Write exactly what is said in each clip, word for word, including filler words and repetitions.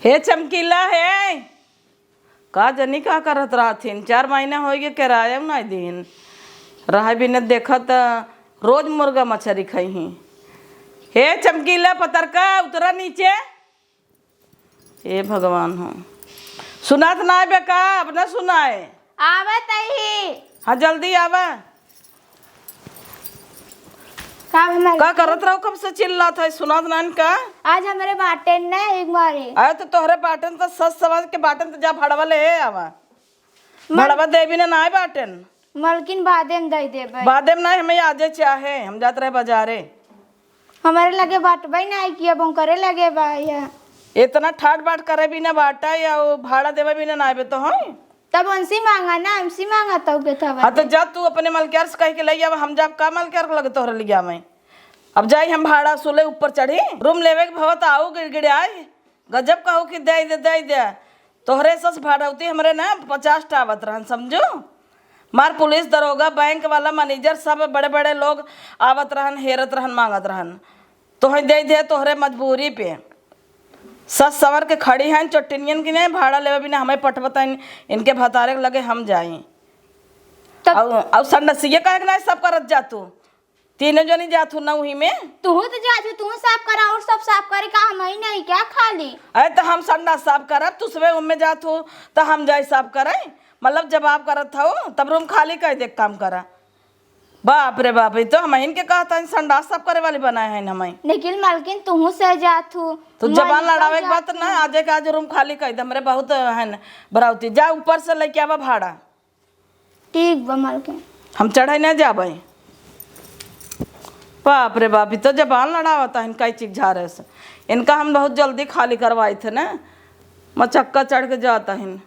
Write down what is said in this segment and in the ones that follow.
हे चमकीला, हे, का जनी का करत रहथिन? चार महीना होइ गए, किराया नाहीं दीन। रहे बिना देखत रोज मुर्गा मछरी खइहीं। हे चमकीला पतरका, उतरा नीचे। हे भगवान हो, सुनात नाहीं बे का? अब ना सुनाए। आवत ही। हाँ, जल्दी आवा। का हमारे का करत रहो, कब से चिल्लात है, सुनात नाहीं का? आज हमरे बाटेन ना एक बारी। अरे तो तोहरे बाटेन तो सच समझ के बाटेन तो जा भड़वा ले आवा। मल- भड़वा देवी ने नाहीं बाटेन। मलकिन बादे में दे देबे। बादे में नाहीं, हमें आजे चाहे, हम जात रहे बाजारे। हमारे लगे बाटबे नाहीं कि अब हम करे लगे बा या। इतना ठाट बाट करे भी ना बाटा या वो भाड़ा देवे भी ना, नाहीं बे तो हैं। तब उनसे मांगा ना, हमसे मांगा तो के था हाँ, तो बाटे। जा तू अपने मलकियार से कह के ले आवा, हम जाब का मलकियार के लगे तोहरे लिया में। अब जाई हम भाड़ा सुले ऊपर चढ़ी, रूम लेवे के भवत आऊ गिड़गिड़ाई। गजब कहू कि दे दे, दे दे। तोहरे सस भाड़ौती हमरे ना पचास ठा आवत रहन, समझू। मार पुलिस, दरोगा, बैंक वाला, मैनेजर, सब बड़े बड़े लोग आवत रहन, हेरत रहन, मांगत रहन। तोहे दे दे तोहरे मजबूरी पे। सस सवर के खड़ी हैं, चोटिनियन की नहीं भाड़ा लेवे बिना हमें पठवतन, इनके भतारे के लगे हम जाई। तब और, और संडसिया काहे के नाहीं सब करत जा तू? तीनों जनी जात हूँ नौही में। तू तो जात हूँ, तू साफ करा और सब साफ करे का, हम ही नहीं क्या खाली? अरे तो हम संडास साफ करब, तू सुबह उनमें जात हूँ तो हम जाई साफ करे, मतलब जवाब करत हूँ, तब रूम खाली कर दे काम करा। बाप रे बाप, ये तो हम इनके कहता है संडास साफ करे वाली बनाए हैं हमें। लेकिन मालकिन तू से जात हूँ, तो जबान लड़ावे के बात ना, आज एक आज रूम खाली कर दे, हमरे बहुत है न बरावती। जा ऊपर से लेके आवा भाड़ा। ठीक बा मालकिन। हम चढ़े न जाबे। बाप रे बाप, ई तो जबान लड़ावत हन, कई चीज झारे से। इनका हम बहुत जल्दी खाली करवाई थे ना, मचक्का चढ़ के जात हन।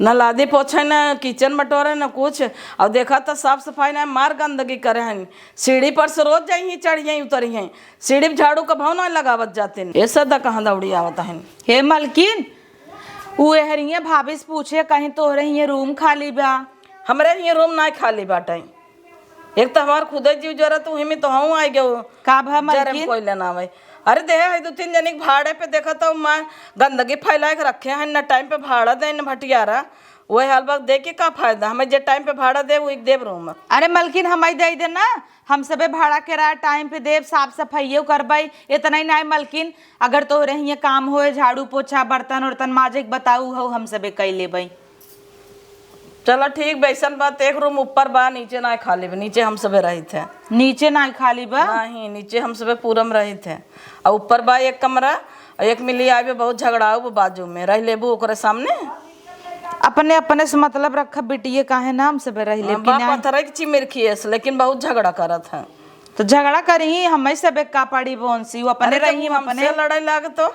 न लादी पोछे, न किचन बटोरे, न कुछ। और देखा तो साफ सफाई ना, मार गंदगी करे हन। सीढ़ी पर से रोज जाई ही, चढ़ जाई, उतरी हैं। सीढ़ी पे झाड़ू कभौ ना लगावत जाते। ऐसा द कहाँ दौड़ी आवत हन। हे मलकिन, उ एहरिये भाभी से पूछे, कहीं तोहरे हिये रूम खाली बा? हमरे हिये रूम नाय खाली बाटे। एक तो हमार खुदे जीव जरत, उही में तो हम आइ गयो। का भा जरे में मलकिन? कोई लेना आवे। अरे देह है दो तीन जनी के भाड़े पे, देखा तो माँ गंदगी फैलाए के रखे हैं, न टाइम पे भाड़ा दे, न भटियारा। वही हाल बा, दे के का फायदा? हमें जे टाइम पे भाड़ा दे, वही देब रूम। अरे मलकिन, हम आई दे दे ना, हम सबे भाड़ा किराया टाइम पे देब, साफ सफाइयो करबई। इतना ही नाय मलकिन, अगर तोहरे हिये काम होए, झाड़ू पोछा, बर्तन उर्तन माजे के बताऊ हो, हम सबे कई लेबई। चला ठीक बा, ऐसन बात, एक रूम ऊपर बा, नीचे नाय खाली बा, नीचे हम सबे रहित है। नीचे नाय खाली बा? नहीं, नीचे हम सबे पूरम रहित है। और ऊपर बा एक कमरा, और एक मिली आइबे, बहुत झगड़ाऊ बा बाजू में, रह लेबू ओकरे सामने? अपने, अपने से मतलब रखा बिटिये, काहे ना हम सबे रह लेब हाँ, कि बाप नहीं? पत्थर के चिमिरखी है, लेकिन बहुत झगड़ा करत है। तो झगड़ा करी, हमें सबे का पड़ी बोनसी, वो अपने अरे, जब रही, वो हमसे अपने लड़ाई लाग तो।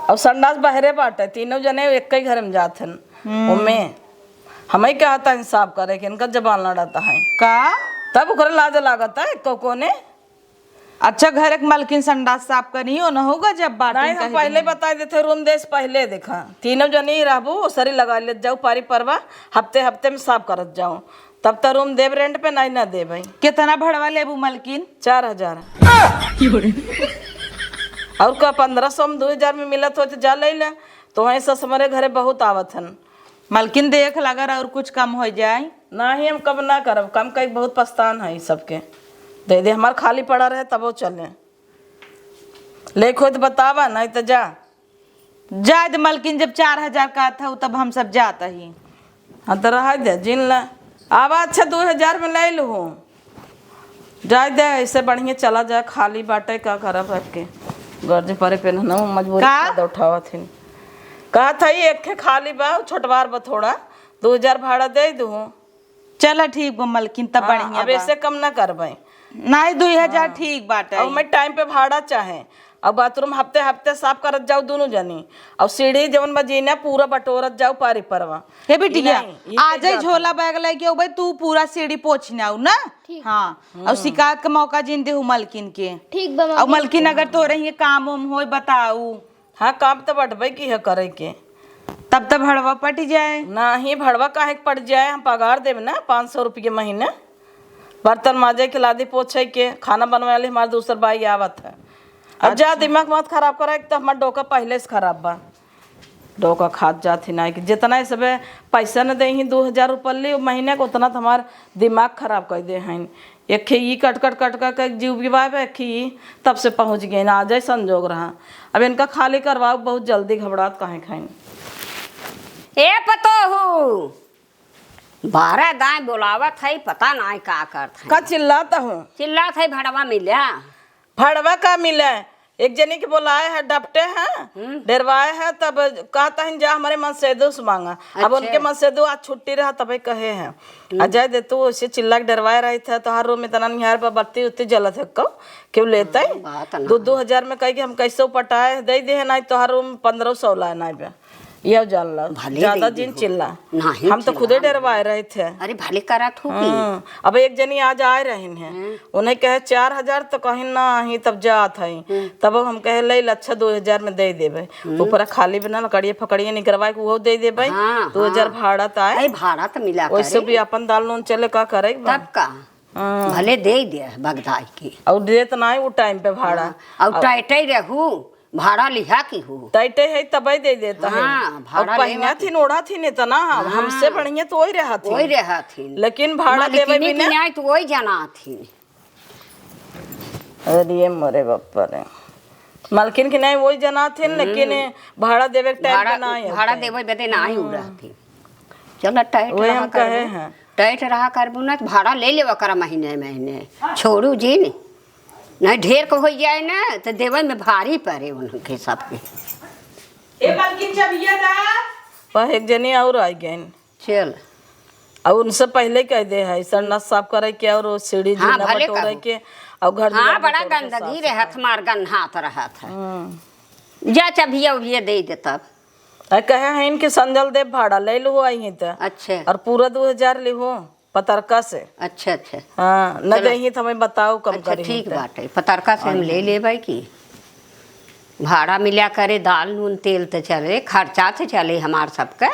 और संडास बहरे बाटे, तीनों जने एक ही घर में जात हन। हम्म। ओमे हमें क्या आता इंसाफ करे कि इनका जबान लड़ाता है। का? तब ओकरे लाज लागत है, को कोने? अच्छा, घर के मलकिन संडास साफ करी, ओ न होगा जब बाटन नहीं, हम कह पहले दी। बता देते, रूम देस पहले देखा, तीनों जनी रहबू, ओसरी लगा लेत जाऊ, पारी परवा, हफ्ते हफ्ते में साफ करत जाऊ, तब तो रूम देब रेंट पे, नहीं ना देबे। कितना भड़वा लेबू मलकिन? चार हजार। और का, पन्द्रह सौ में दो हजार में मिलत हो तो जा ले ले, तो वहीं से हमारे घरे बहुत आवत हन। मलकिन देख ल, अगर और कुछ कम हो जाए। नहीं, हम कम ना करब, कम कई बहुत पछतान है ई सबके। दे दे, हमार खाली पड़ा रहे तबो चले। लेख होई तो बतावा, नहीं तो जा। जाए दे मलकिन, जब चार हजार का था तब हम सब जाता ही। हाँ तो रह दे, जिन ला। आवा, अच्छा, दो हजार में ले लूँ। जाए दे, ऐसे बढ़िया चला जाए, खाली बाटे, का करब रख के। गर्ज परे पे ना मजबूरी का? फायदा उठावत हिन। कहा था ये एक ठे खाली बा, छोटवार बा थोड़ा, दो हजार भाड़ा दे दूँ। चला ठीक बा मलकिन, तब हाँ, बढ़िया अब बा। ऐसे कम ना करबे। नहीं, दो हजार हाँ। ठीक बाटे। और मैं टाइम पे भाड़ा चाहे, और बाथरूम हफ्ते हफ्ते साफ करत जाओ दोनों जनी, और सीढ़ी जवन बा जीना पूरा बटोरत जाओ पारी परवा। हे बिटिया, नहीं, ई आज ही जाता। झोला बैग लेके आओ भाई, तू पूरा सीढ़ी पोछना हो ना। ठीक। हाँ, हम्म। और शिकायत का मौका जिन देहू मलकिन के। ठीक बा और मम्मी। मलकिन अगर तोरे हिये काम उम होए बताऊ। हाँ, काम तो बटबे की है करे के। तब तो भड़वा पट जाए। नहीं, भड़वा काहे के पट जाए, हम पगार देब ना, पाँच सौ रुपये महीने। बर्तन माजे के, लादी पोछे के, खाना बनवाए वाली हमार दूसर बाई आवत है। अब जा, अच्छा। दिमाग मत खराब करा, एक तो हमार डोका पहिले से खराब बा। डोका खात जात ही ना कि जितना इस सबे पैसा न देइहीं, दो हजार रुपया ली महीने के, उतना तो हमार दिमाग खराब कर दे हैं। एक ही ई कट कट कट कट के जीव बिवाए बा, एक ही ई तब से पहुँच गई ना, आ जाए संजोग रहा। अब इनका खाली करवाओ बहुत जल्दी, घबरात काहे खाइन। ए पतोहू, बारह दाएं बोलावत है, पता नाहीं का करत है। का चिल्लात हो? चिल्लात है, भड़वा मिला। भड़वा का मिले? एक जनी के बोलाए है, डपटे हैं, हम्म। डेरवाए हैं, तब कहता है जा हमारे मनसेदू से मांगा। अब अच्छा। उनके मनसेदू आज छुट्टी रहा, तबे कहे हैं। हम्म। आ जाए दे तू, उसे चिल्ला के डेरवाए रही थे, तोहार रूम इतना निहार पर बत्ती उत्ती जलत है, को क्यों लेते हैं? हाँ, बात ना। दो, दो हजार में कह के हम कैसे पटाए, दे दे है, नाहीं तोहार रूम पन्द्रह सौ लाए, नाहीं बे। ये जान ला, भले ज्यादा दे दे जिन हो। चिल्ला। नाहीं हम तो चिल्ला। खुदे डेरवाए रहे थे। अरे भले करत हो की। हाँ, अब एक जनी आज आए रहिन हैं। हम्म। उन्हें कहे चार हजार तो कहीं नाहीं, तब जात है। हम्म। तब हम कहे ले ला, अच्छा दो हजार में दे देबे। हम्म। ऊपर खाली बिना लकड़िए फकड़िए निकरवाए के वो दे देबे। हाँ, दो हजार हाँ। भाड़ा त आए। अरे भाड़ा त मिला वैसे करे। भी अपन दाल नून चले का करे के बा? तब का? हाँ। भले दे दे बगदाई के। और देत नाहीं वो टाइम पे भाड़ा। हाँ, और और टाइटे रहू, भाड़ा लिहा की हो। टाइटे है तबे दे देता है। हाँ, और भाड़ा पहना लेवा थी, ओढ़ा थी नहीं तो ना, हाँ। हमसे बढ़िया तो वही रहा थी। वही रहा थी। लेकिन भाड़ा देवे मलकिनी बिना। की नाई तो वही जना थी। अरे मोरे बापा रे। मलकिन की नाई वही जना थी, हम्म। लेकिन भाड़ा देवे के टाइम भाड़ा, पे ना आई भाड़ा होता है। देवे बदे ना आई हम्म। उड़ा थी। चल, टाइट वही रहा हम कहे करबू। हैं। टाइट रहा करबू ना, तो भाड़ा ले लेवा करा महीने, महीने। छोड़ू जिन। नहीं, ढेर को हो जाए ना, तो देवे में भारी पड़े उनके सबके। ए, मलकिन, चबिया दा। वह एक जनी और आई गईन। चल। और उनसे पहले कह दे है, संडास साफ करे के और वो सीढ़ी हाँ, जीना भले बटोरे कहू। के, और घर हाँ, दुआर बड़ा बटोर के गंदगी साफ रहत, सफाई। मार गन्हात रहत है। हम्म। जा, चबिया उबिया दे दे तब। आ, कहे हैं इनके संजल देव भाड़ा ले लो आई ही त। अच्छा। और पूरा दो हजार लिहो पतरका से। अच्छा, अच्छा। हाँ, न चलो। देही त हमें बताओ, कम अच्छा, करी ठीक त। बाटे। पतरका से हम ले लेबै की भाड़ा मिला करे, दाल नून तेल त चले, खर्चा त चले हमार सबके।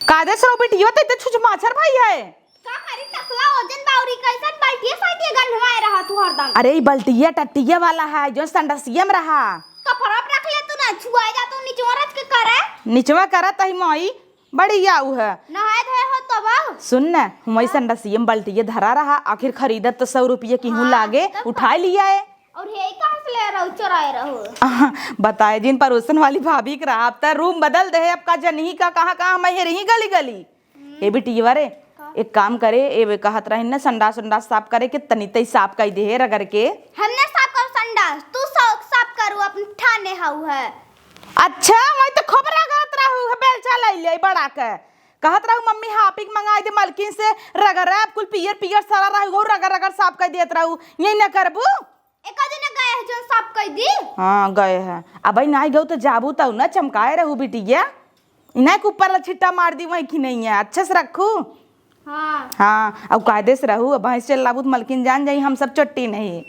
कादे सरो बिटियो त इतने छुछ माछर भाई है। का करी, तसला ओजन बाउरी कैसन बल्टिया साइड ये गंधवाए रहा तू हरदम। अरे, ई बल्टिया टट्टिया वाला है, जो संडसिया में रहा। कपड़ा पे रख ले तू ना, छुआए जा तू निचवा रच के करे। निचवा करत ही माई, बड़ी आऊ है। नहाए धोए हो तब आऊ। सुन न, हुमई हाँ। संडसिया में बल्टिया धरा रहा, आखिर खरीदत तो सौ रुपया की हूँ हाँ, लागे, तब उठाए लिया है। और ये कहाँ से ले रहू, चोराए रहू? आहा, बताए जिन परोसन वाली भाभी के रहा, अब त रूम बदल दे है, अब का जनही का कहाँ कहाँ मैं हेरही गली गली। ए बिटिया रे, का? एक काम करे, ए वे कहत रहिन ना, संडास उंडास साफ करे के, तनी तई साफ कई दे हे रगड़ के। हम ना साफ करू संडास, तू सा-, साफ करू, अपन ठाने हऊ है। अच्छा, वही तो खूब रगड़त रहू है, बेलचा लई ले बड़ा के। कहत रहू, "मम्मी, हापिक मंगाई दे मलकिन से, रगड़ब, कुल पियर पियर सरा रहू, रगड़ रगड़ साफ कई देत रहू, यही ना करबू?" एका दिन गए है, जौन साफ कई दी। हाँ, गए है। अबे नाई गऊ तो जाबू तऊ ना चमकाए रहू बिटिया। इनाई के ऊपर ला छिट्टा मार दी, वहीं की नहीं है, अच्छे से रखू। हाँ। हाँ, अब कायदे से रहू, अब भैंस चल लाबू तो मलकिन जान जाई, हम सब चोट्टी नहीं।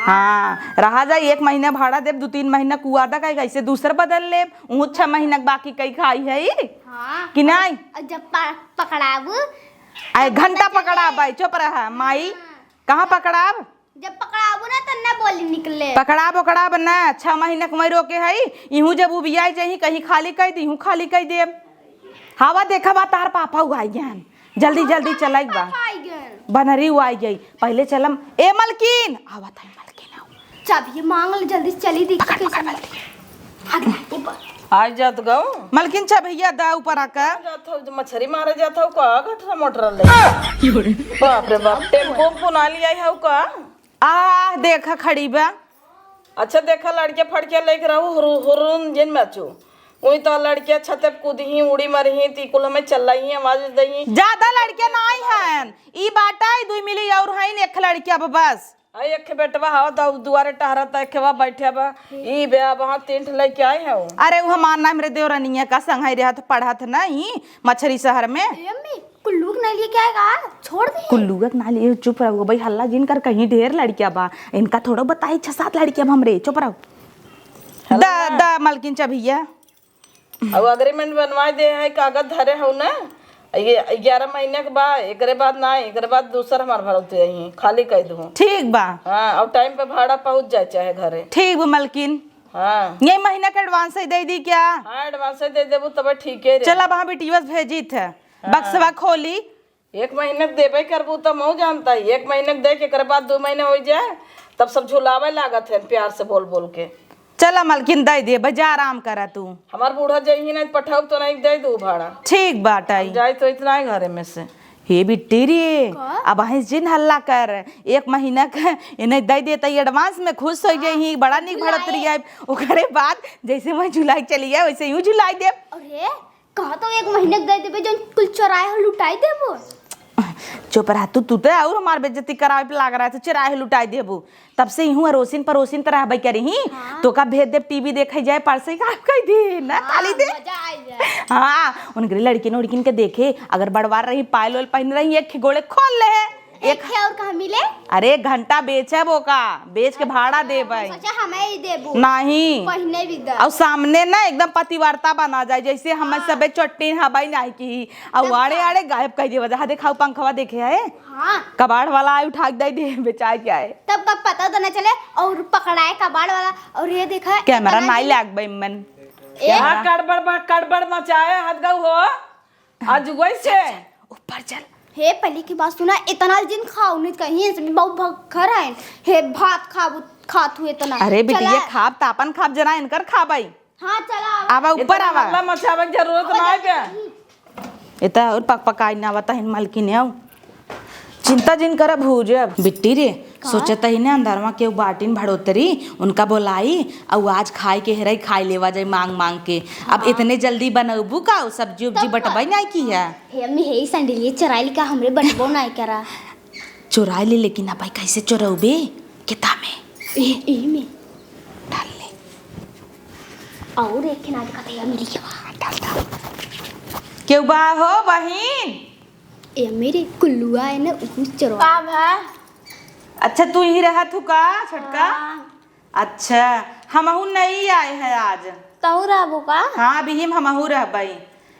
हाँ। हाँ, रहा जाई, एक महीना भाड़ा देब, दो तीन महीना कुआदा का, कैसे दूसर बदल लेब, ऊ छह महीना के बाकी कई खाई है ई? हाँ। कि नहीं? और जब प-, पकड़ाबू, आए तब घंटा पता चले। पकड़ाबे, चुप रहा माई। हाँ। कहाँ पकड़ाब? जब पकड़ाबू ना, त ना बोली निकले। पकड़ाब ओकड़ाब ना, छह महीना के मैं रोके हई, इहू जब उबियाई जाही, कहीं खाली कई दे, इहू खाली कई देब। हवा देखा बा, तार पापा उ आई गए हैं। जल्दी, जल्दी चलाई बा। पापा आई गए। बनरी उ आई गई। पहले चलम, ए मलकिन, आवत है मलकिन, आओ। चाबिया मांग ले, जल्दी चली, देखी पकड़, कैसे पकड़, मलकिन। भाग ले, ऊपर। आई जात गऊ। मलकिन, चाबिया दा ऊपर आका। जात हऊ, मछरी मारे जात हऊ का, गठरा मोटरा ले। बाप रे बाप, टेम्पो उम्पो ना लियाई हऊ का? आह, देखा खड़ी बा। अच्छा, देखा, लड़के फड़के लेके रहू, हुरु-, हुरुन जिन मचू। उही तो लड़के छते पे कूदही, उड़ी मरही, ती कुल हमें चल्लही, आवाज दही। ज्यादा लड़के ना आई हैं। ई बाटा, ई दुई मिली और हैं, एक लड़के अब बस। आ, एक बेटवा हवा तो दुआरे टहरत, एक बा बैठे बा। ई बे, अब हाँ, तीन ठे लेके आए हैं वो। अरे, वो हमार नाम रे देवरनिया का संग है, रहत, पढ़त नहीं, मछरी शहर में। ए अम्मी, कुल्लू के ना लिए क्या आएगा? छोड़ दे। कुल्लू के ना लिए, चुप रहो भाई, हल्ला जिन कर, कहीं ढेर लड़किया बा। इनका थोड़ा बताई, छह सात लड़किया बा हमरे, चुप रहो। हल्ला दा, ना। दा मलकिन चाबिया। अब एग्रीमेंट बनवा दे है, कागज धरे हो ना, ये ग्यारह महीने के बाद, एकरे बाद ना, एकरे बाद दूसर हमार भरौती रही, खाली कह दूँ। ठीक बा। हाँ, और टाइम पे भाड़ा पहुँच जाए चाहे घरे। ठीक बा मलकिन। हाँ। ये महीना के एडवांस ही दे दी क्या? हाँ, एडवांस ही दे देबू तब ठीक है रे। चल, अब हाँ बिटिया से भेजी थे। हाँ। बक्सवा खोली। एक महीने के देबे करबू त मऊ जानता ही, एक महीने के दे के, एकरे बाद दो महीने हो जाए, तब सब झुलावे लागत है प्यार से बोल बोल के। चला मलकिन, दे दे, बजा आराम करा तू। हमार बूढ़ा जइही नहीं, पठाऊ तो नहीं, दे दू भाड़ा। ठीक बाटई। हम जाई तो इतना ही घरे में से। हे बिट्टी रे, का? अब अहीं जिन हल्ला कर, एक महीना का इन्हें दे देता ही एडवांस में, खुश हो हाँ, जाइही, बड़ा निक भड़त रिया। ओकरे बाद जैसे मैं झुलाई चली जाए, वैसे यूं झुलाई दे। अरे, कहा तो एक महीने के दे देबे, जौन कुल चोराए हो लुटाई देबो। चुप रह तू, तू तो और हमार बेइज्जती करावे पे लाग रहा है, तू चोराए हो लुटाई देबू। तब से इहूँ अरोसिन परोसिन त रहबे करी ही। हाँ। तो का भेज देब, टीवी देखे जाए, परसे का कह दे ना, हाँ, ताली दे। मजा आ जाए। हाँ, उनके लड़किन उड़किन के देखे, अगर बड़वार रही, पायल ओल पहन रही, एक गोड़े खोल ले है। एक एक है और कहाँ मिले? अरे, एक घंटा बेचब ओका, बेच के भाड़ा देबै। सोचा हमें ही देबू। नहीं। पहने भी दे। और सामने ना एकदम पतिव्रता बना जाए, जैसे हम हाँ। सबे चट्टीन हवाई नहीं की। और तब आड़े का? आड़े गायब कर दिया, जहाँ देखाऊ पंखवा देखे है। हाँ। कबाड़ वाला आए उठा के दे दे, बेचाए के आए। तब का पता तो न चले और पकड़ाए कबाड़ वाला। और ये देखा, कैमरा इतना नहीं दिन लागबे मन। ए, हाँ, कड़बड़ बा, कड़बड़ मचाए हद गऊ हो। आज वैसे। ऊपर चल। हे, पहले की बात सुना, इतना जिन खाओ, नहीं कहीं से भी बहुत भक्खर है। हे, भात खाबू, खात हुए इतना। अरे बिटिया, चला। खाब, तापन खाब, जना इनकर खाबई। हाँ, चला, आवा। आवा, ऊपर इतना आवा। हल्ला मचावे के जरूरत ना है बे। इतना और पक पकाई ना आवता है मलकिन, आओ। चिंता जिन करब, हो जाब। बिट्टी रे, का? सोचत ही ने अंदरवा केहू बाटिन भड़ोतरी, उनका बोलाई, अउ आज खाए के हेरई खाए लेवा जाए मांग मांग के। अब हाँ। इतने जल्दी बनौबू का, सब्जी उब्जी तब का? बटबई नहीं की है। हे अम्मी, हे सैंडलिया चुराई ली का, हमरे बटबो नहीं करा। चुराई ली, लेकिन अब भाई कैसे चुरौबे? किता में? ए, ए में। डाल ले। और एक ना दिखाते हैं मेरी क्या? डाल, डाल। केहू बा हो बहिन? ए, मेरे कुल्लुआ है ना, उहू चोरवा। का भा? अच्छा, तू ही रहत हू का, छोटका? हाँ। अच्छा, हमहू नहीं आए हैं आज। तहू रहबू का? हाँ, अभी हम, हमहू रहबई।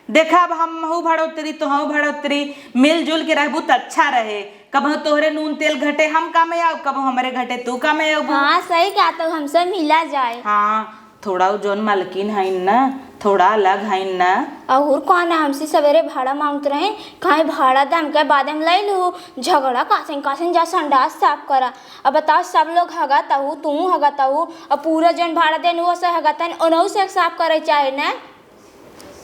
देखा, अब हमहू भड़ोतरी, तोहू भड़ोतरी, मिलजुल के रहबू त अच्छा रहे। कबहू तोहरे नून तेल घटे, हम कामे आऊ, कबहू हमरे घटे, तू कामे आऊ। हाँ, सही कहा, तो हमसे मिला जाए। हाँ, थोड़ा उ जौन मलकिन हईन न, थोड़ा अलग हईन न। अउर कौन है, हमसे सवेरे भाड़ा मांगत रहे, काहे भाड़ा दे, हमके बादे में लई लू। झगड़ा कासिन कासिन जा संडास साफ करा। अब बताओ, सब लोग हगत हऊ, तू हगत हऊ, अब पूरा जौन भाड़ा देन, वो से हगतन, उनहू से साफ करे चाहे न।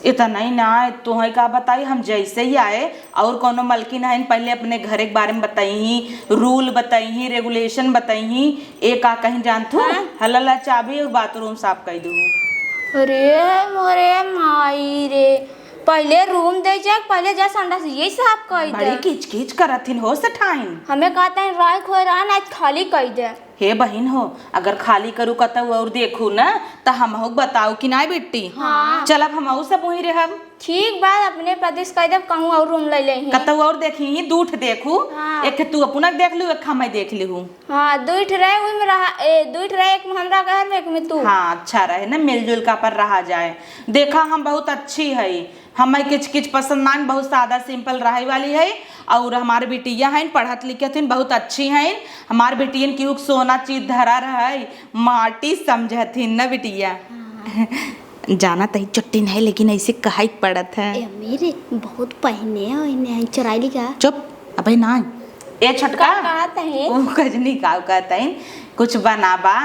इतना ही ना, तोहे का बताई, हम जैसे ही आए, और कौनो मलकिन हईन, पहले अपने घरे के बारे में बताई ही, रूल बताई ही, रेगुलेशन बताई ही। ए का कहीं जानत हू? हाँ। हल्ला ला चाबी, बाथरूम साफ कर दू। अरे मोरे माई रे, पहले रूम दे जा, पहले जा संडास ये साफ कर दे। बड़ी किचकिच करत हिन हो सेठाइन। हमें कहते हैं राय खोए रहा ना, आज खाली कर दे। हे बहिन हो, अगर खाली करू कतऊ और देखू न, त हमहू के बताऊ कि नाय बिट्टी? हाँ। चल, अब हमहू सब वहीं रहब। ठीक बा, अपने प्रदेश कह देब, कहूँ और रूम ले लेही। कतऊ और देखी ही, दू ठे देखू। हाँ। एक ठे तू अपना देख लू, एक ठे हमें देख लू। हाँ, दू ठे रहे, ओही में रहा, ए, दू ठे रहे, एक में हमरा घर में, एक में तू। हाँ, अच्छा रहे न, मिलजुल का पर रहा जाए। देखा, हम बहुत अच्छी हई, हमें किचकिच पसंद ना, बहुत सादा सिंपल रहे वाली है। और हमार बिटिया हईन, पढ़त लिखत हईन, बहुत अच्छी हईन। हमार बिटियन की उक सोना चीज धरा रहे, माटी समझत हईन न बिटिया। हाँ। जाना तही चुट्टी नहीं, लेकिन ऐसे कहाई पड़त है। ए, मेरे बहुत पहने हो, इन्हें चुराई ली का? चुप, अबे ना। ए छोटका, का कहत हईन? ओ कजनी का कहत हईन, कुछ बनाबा?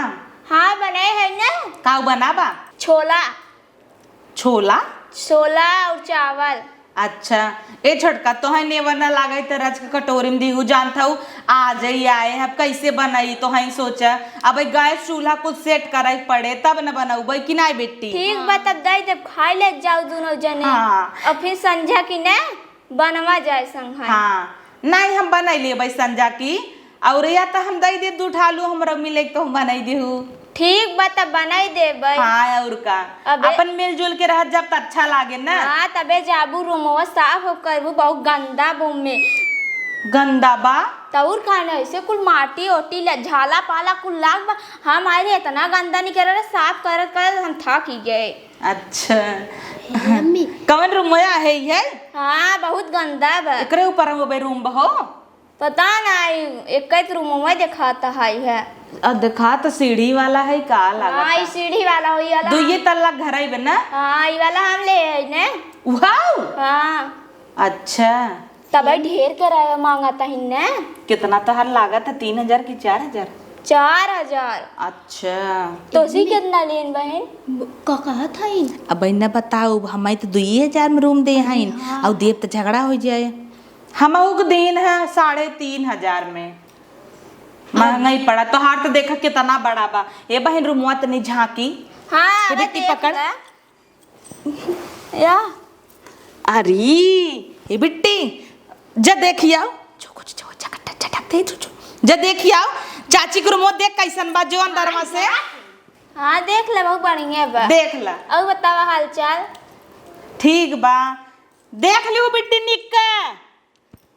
हाँ, बनाए है ना। का बनाबा? छोला। छोला? छोला और चावल। अच्छा, ए छोटका, तोहे नेवर ना लागई त रच के कटोरी में दीहू, जानत हऊ, आज ही आए हैं, अब कैसे बनई, तोहे सोचा, अब ई गैस चूल्हा कुछ सेट करे पड़े, तब न बनउबे कि नाय बेटी? ठीक बा, तब दई देब, खाई ले जाऊ दुनो जने। हाँ। और फिर संझा की ना बनवा जाए संघा। हाँ, नहीं, हम बनाई लेबै संझा की। और या त हम दई देब दू ठे आलू, हमरा मिले के तो हम बनाई देहू। ठीक बा, त बनाई देबै। हाँ, और का? अबे अपन मिलजुल के रहत जब त अच्छा लागे ना। हाँ, तबे जाबू रूमवा साफ हो करबू, बहुत गंदा बा ओमे। गंदा बा? त और का ना, ऐसे कुल माटी ओटी ले, झाला पाला कुल लाग बा। हम आए रहे, इतना गंदा नहीं करे रहे, साफ करत करत हम थक ही गए। अच्छा। हे मम्मी। कवन रूमवा है ये? हाँ, बहुत गंदा बा। एकरे ऊपर वो बे रूम बहो। पता ना, एक रूम में देखाता है, है। अब देखा तो सीढ़ी वाला है का लागत हाँ, है? ई सीढ़ी वाला हो, ई वाला। दुइये तल्ला घर है बे ना? हाँ, ई वाला हम ले है ने। वाओ। हाँ। अच्छा। तब ढेर किराया मांगत ही ने। कितना तोहार लागत है, तीन हजार कि चार हजार? चार हजार। अच्छा। तोसी कितना लेन बहिन? का कहत हइन? अब बहिन ना बताओ, हमारी तो दुइये हजार में रूम दे हइन, हाँ। और देब तो झगड़ा हो जाए। हमहू के दीन है साढ़े तीन हजार में। हाँ। महंगाई पड़ा। तोहार तो देखा कितना बड़ा बा। ए बहिन, रूमवा तनी झांकी। हाँ, ये अरे बिट्टी देख पकड़। ले। या। अरे, ए बिट्टी, जा देखी आओ। जो कुछ जो झटक, झटक दे, जो, जो। जा देखी आओ। चाची के रूमवा देख कैसन बा, जो अंदर में से। हाँ, देख ले, बहुत बढ़िया बा। देख ला। और बतावा हाल चाल? ठीक बा। देख लियो बिट्टी निक के।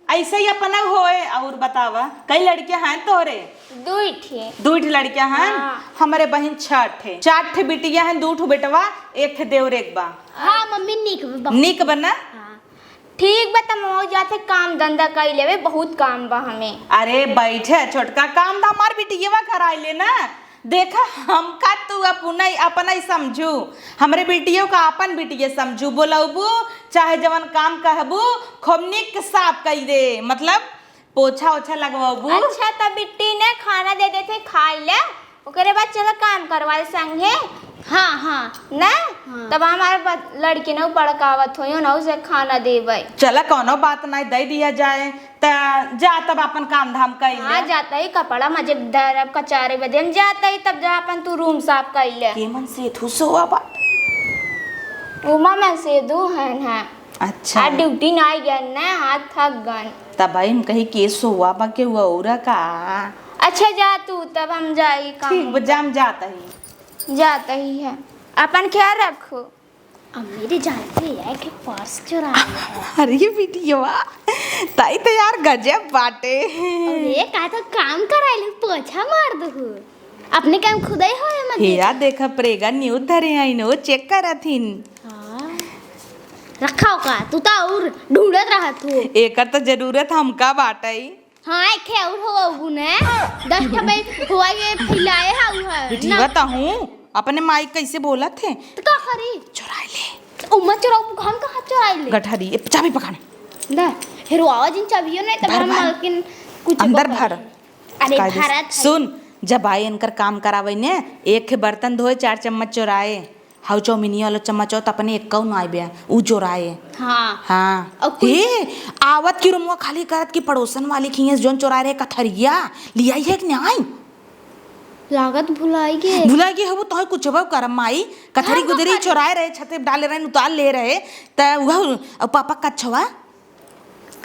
ऐसे ही अपना होए। और बतावा, कई लड़कियां हैं तोरे? दुई ठे। दुई ठे लड़कियां हैं? हाँ। हमरे बहिन छह ठे। चार ठे बिटिया हैं, दू ठो बेटवा, एक ठे देवर एक बा। हाँ, मम्मी, निक बा। निक बा ना? हाँ। ठीक बा, त मऊ जाते काम धंधा कई लेवे, बहुत काम बा हमें। अरे बैठे छोटका, काम तो हमार बिटियवा कराई ले ना। देखा, हमका तू अपना, अपना ही समझू, हमरे बिटियो का अपन बिटिये समझू। बोलौबू, चाहे जवन काम कहबू, खूब निक साफ कई दे, मतलब पोछा ओछा लगवबू। अच्छा, तब बिट्टी ने खाना दे देते, खाई ले, ओकरे बाद चलो काम करवा ले संगे। हाँ, हाँ। ना? हाँ। तब हमारे ब-, लड़की न बड़कावत होइयो ना, उसे खाना देबै। चला, कौनो बात नहीं, दे दिया जाए। त जा तब अपन काम धाम कइले। हाँ, जाता ही कपड़ा मजे धरब कचारे बदे हम जाता ही, तब जा अपन तू रूम साफ कइले। केमन सेधू सोवा बा? उमा में सेधू है ना। अच्छा। आ ड्यूटी ना आई गन ना, हाथ थक गन। तब भाई हम कही के सोवा बा के हुआ और का? अच्छा जा तू, तब हम जाई काम। ठीक बा, जा हम जाता ही। जाता ही है, अपन ख्याल रखो। अब मेरे जानते हैं कि पर्स चुरा लिया है। अरे बिटिया, ताई तो यार गजब बाटे। अरे का तो काम कराइले, पोछा मार दहु। अपने काम खुदे होए मत। हिया देखा, प्रेगा न्यूज धरे आइन, वो चेक करत हिन। हाँ। रखा हो का? तू तो और ढूंढत रहत हो। एकर तो जरूरत हमका बाटे। हाँ, एक खे और हो अबू ने। दस ठे भाई हुआ ये फैलाए हा उ है। बिटिया ना। बताहूँ, अपने माई कैसे बोलत है? तो का करी? चुराई ले। उम्मा चुराऊ, हम कहाँ चुराई ले? गठरी, ए, चाबी पकड़। ना, हेरो आवाज इन चाबियों नहीं, तब भर, हम भर। मालकिन कुछ अंदर को भर। करी। अरे, कायदे से। भारत है। सुन, जब आए इनकर काम करावे ने, एक खे बर्तन धोए, चार चम्मच चुराए। हउ चौमिनिया वाला चम्मच हो, त अपने एक्कउ ना आइबे, उ चोराए। हाँ। हाँ। और कुल हे, आवत की रूमवा खाली करत की पड़ोसन वाली खियस जोन चोराए रहे कथरिया, लियाई है कि नाई? लागत भुलाई गे। भुलाई गे हबू, तोहे कुछ बा करम माई, कथरी हाँ, गुदरी कथरी। चोराए रहे, छते डाले रहे, उतार ले रहे, त उह, अब पापा कछवा?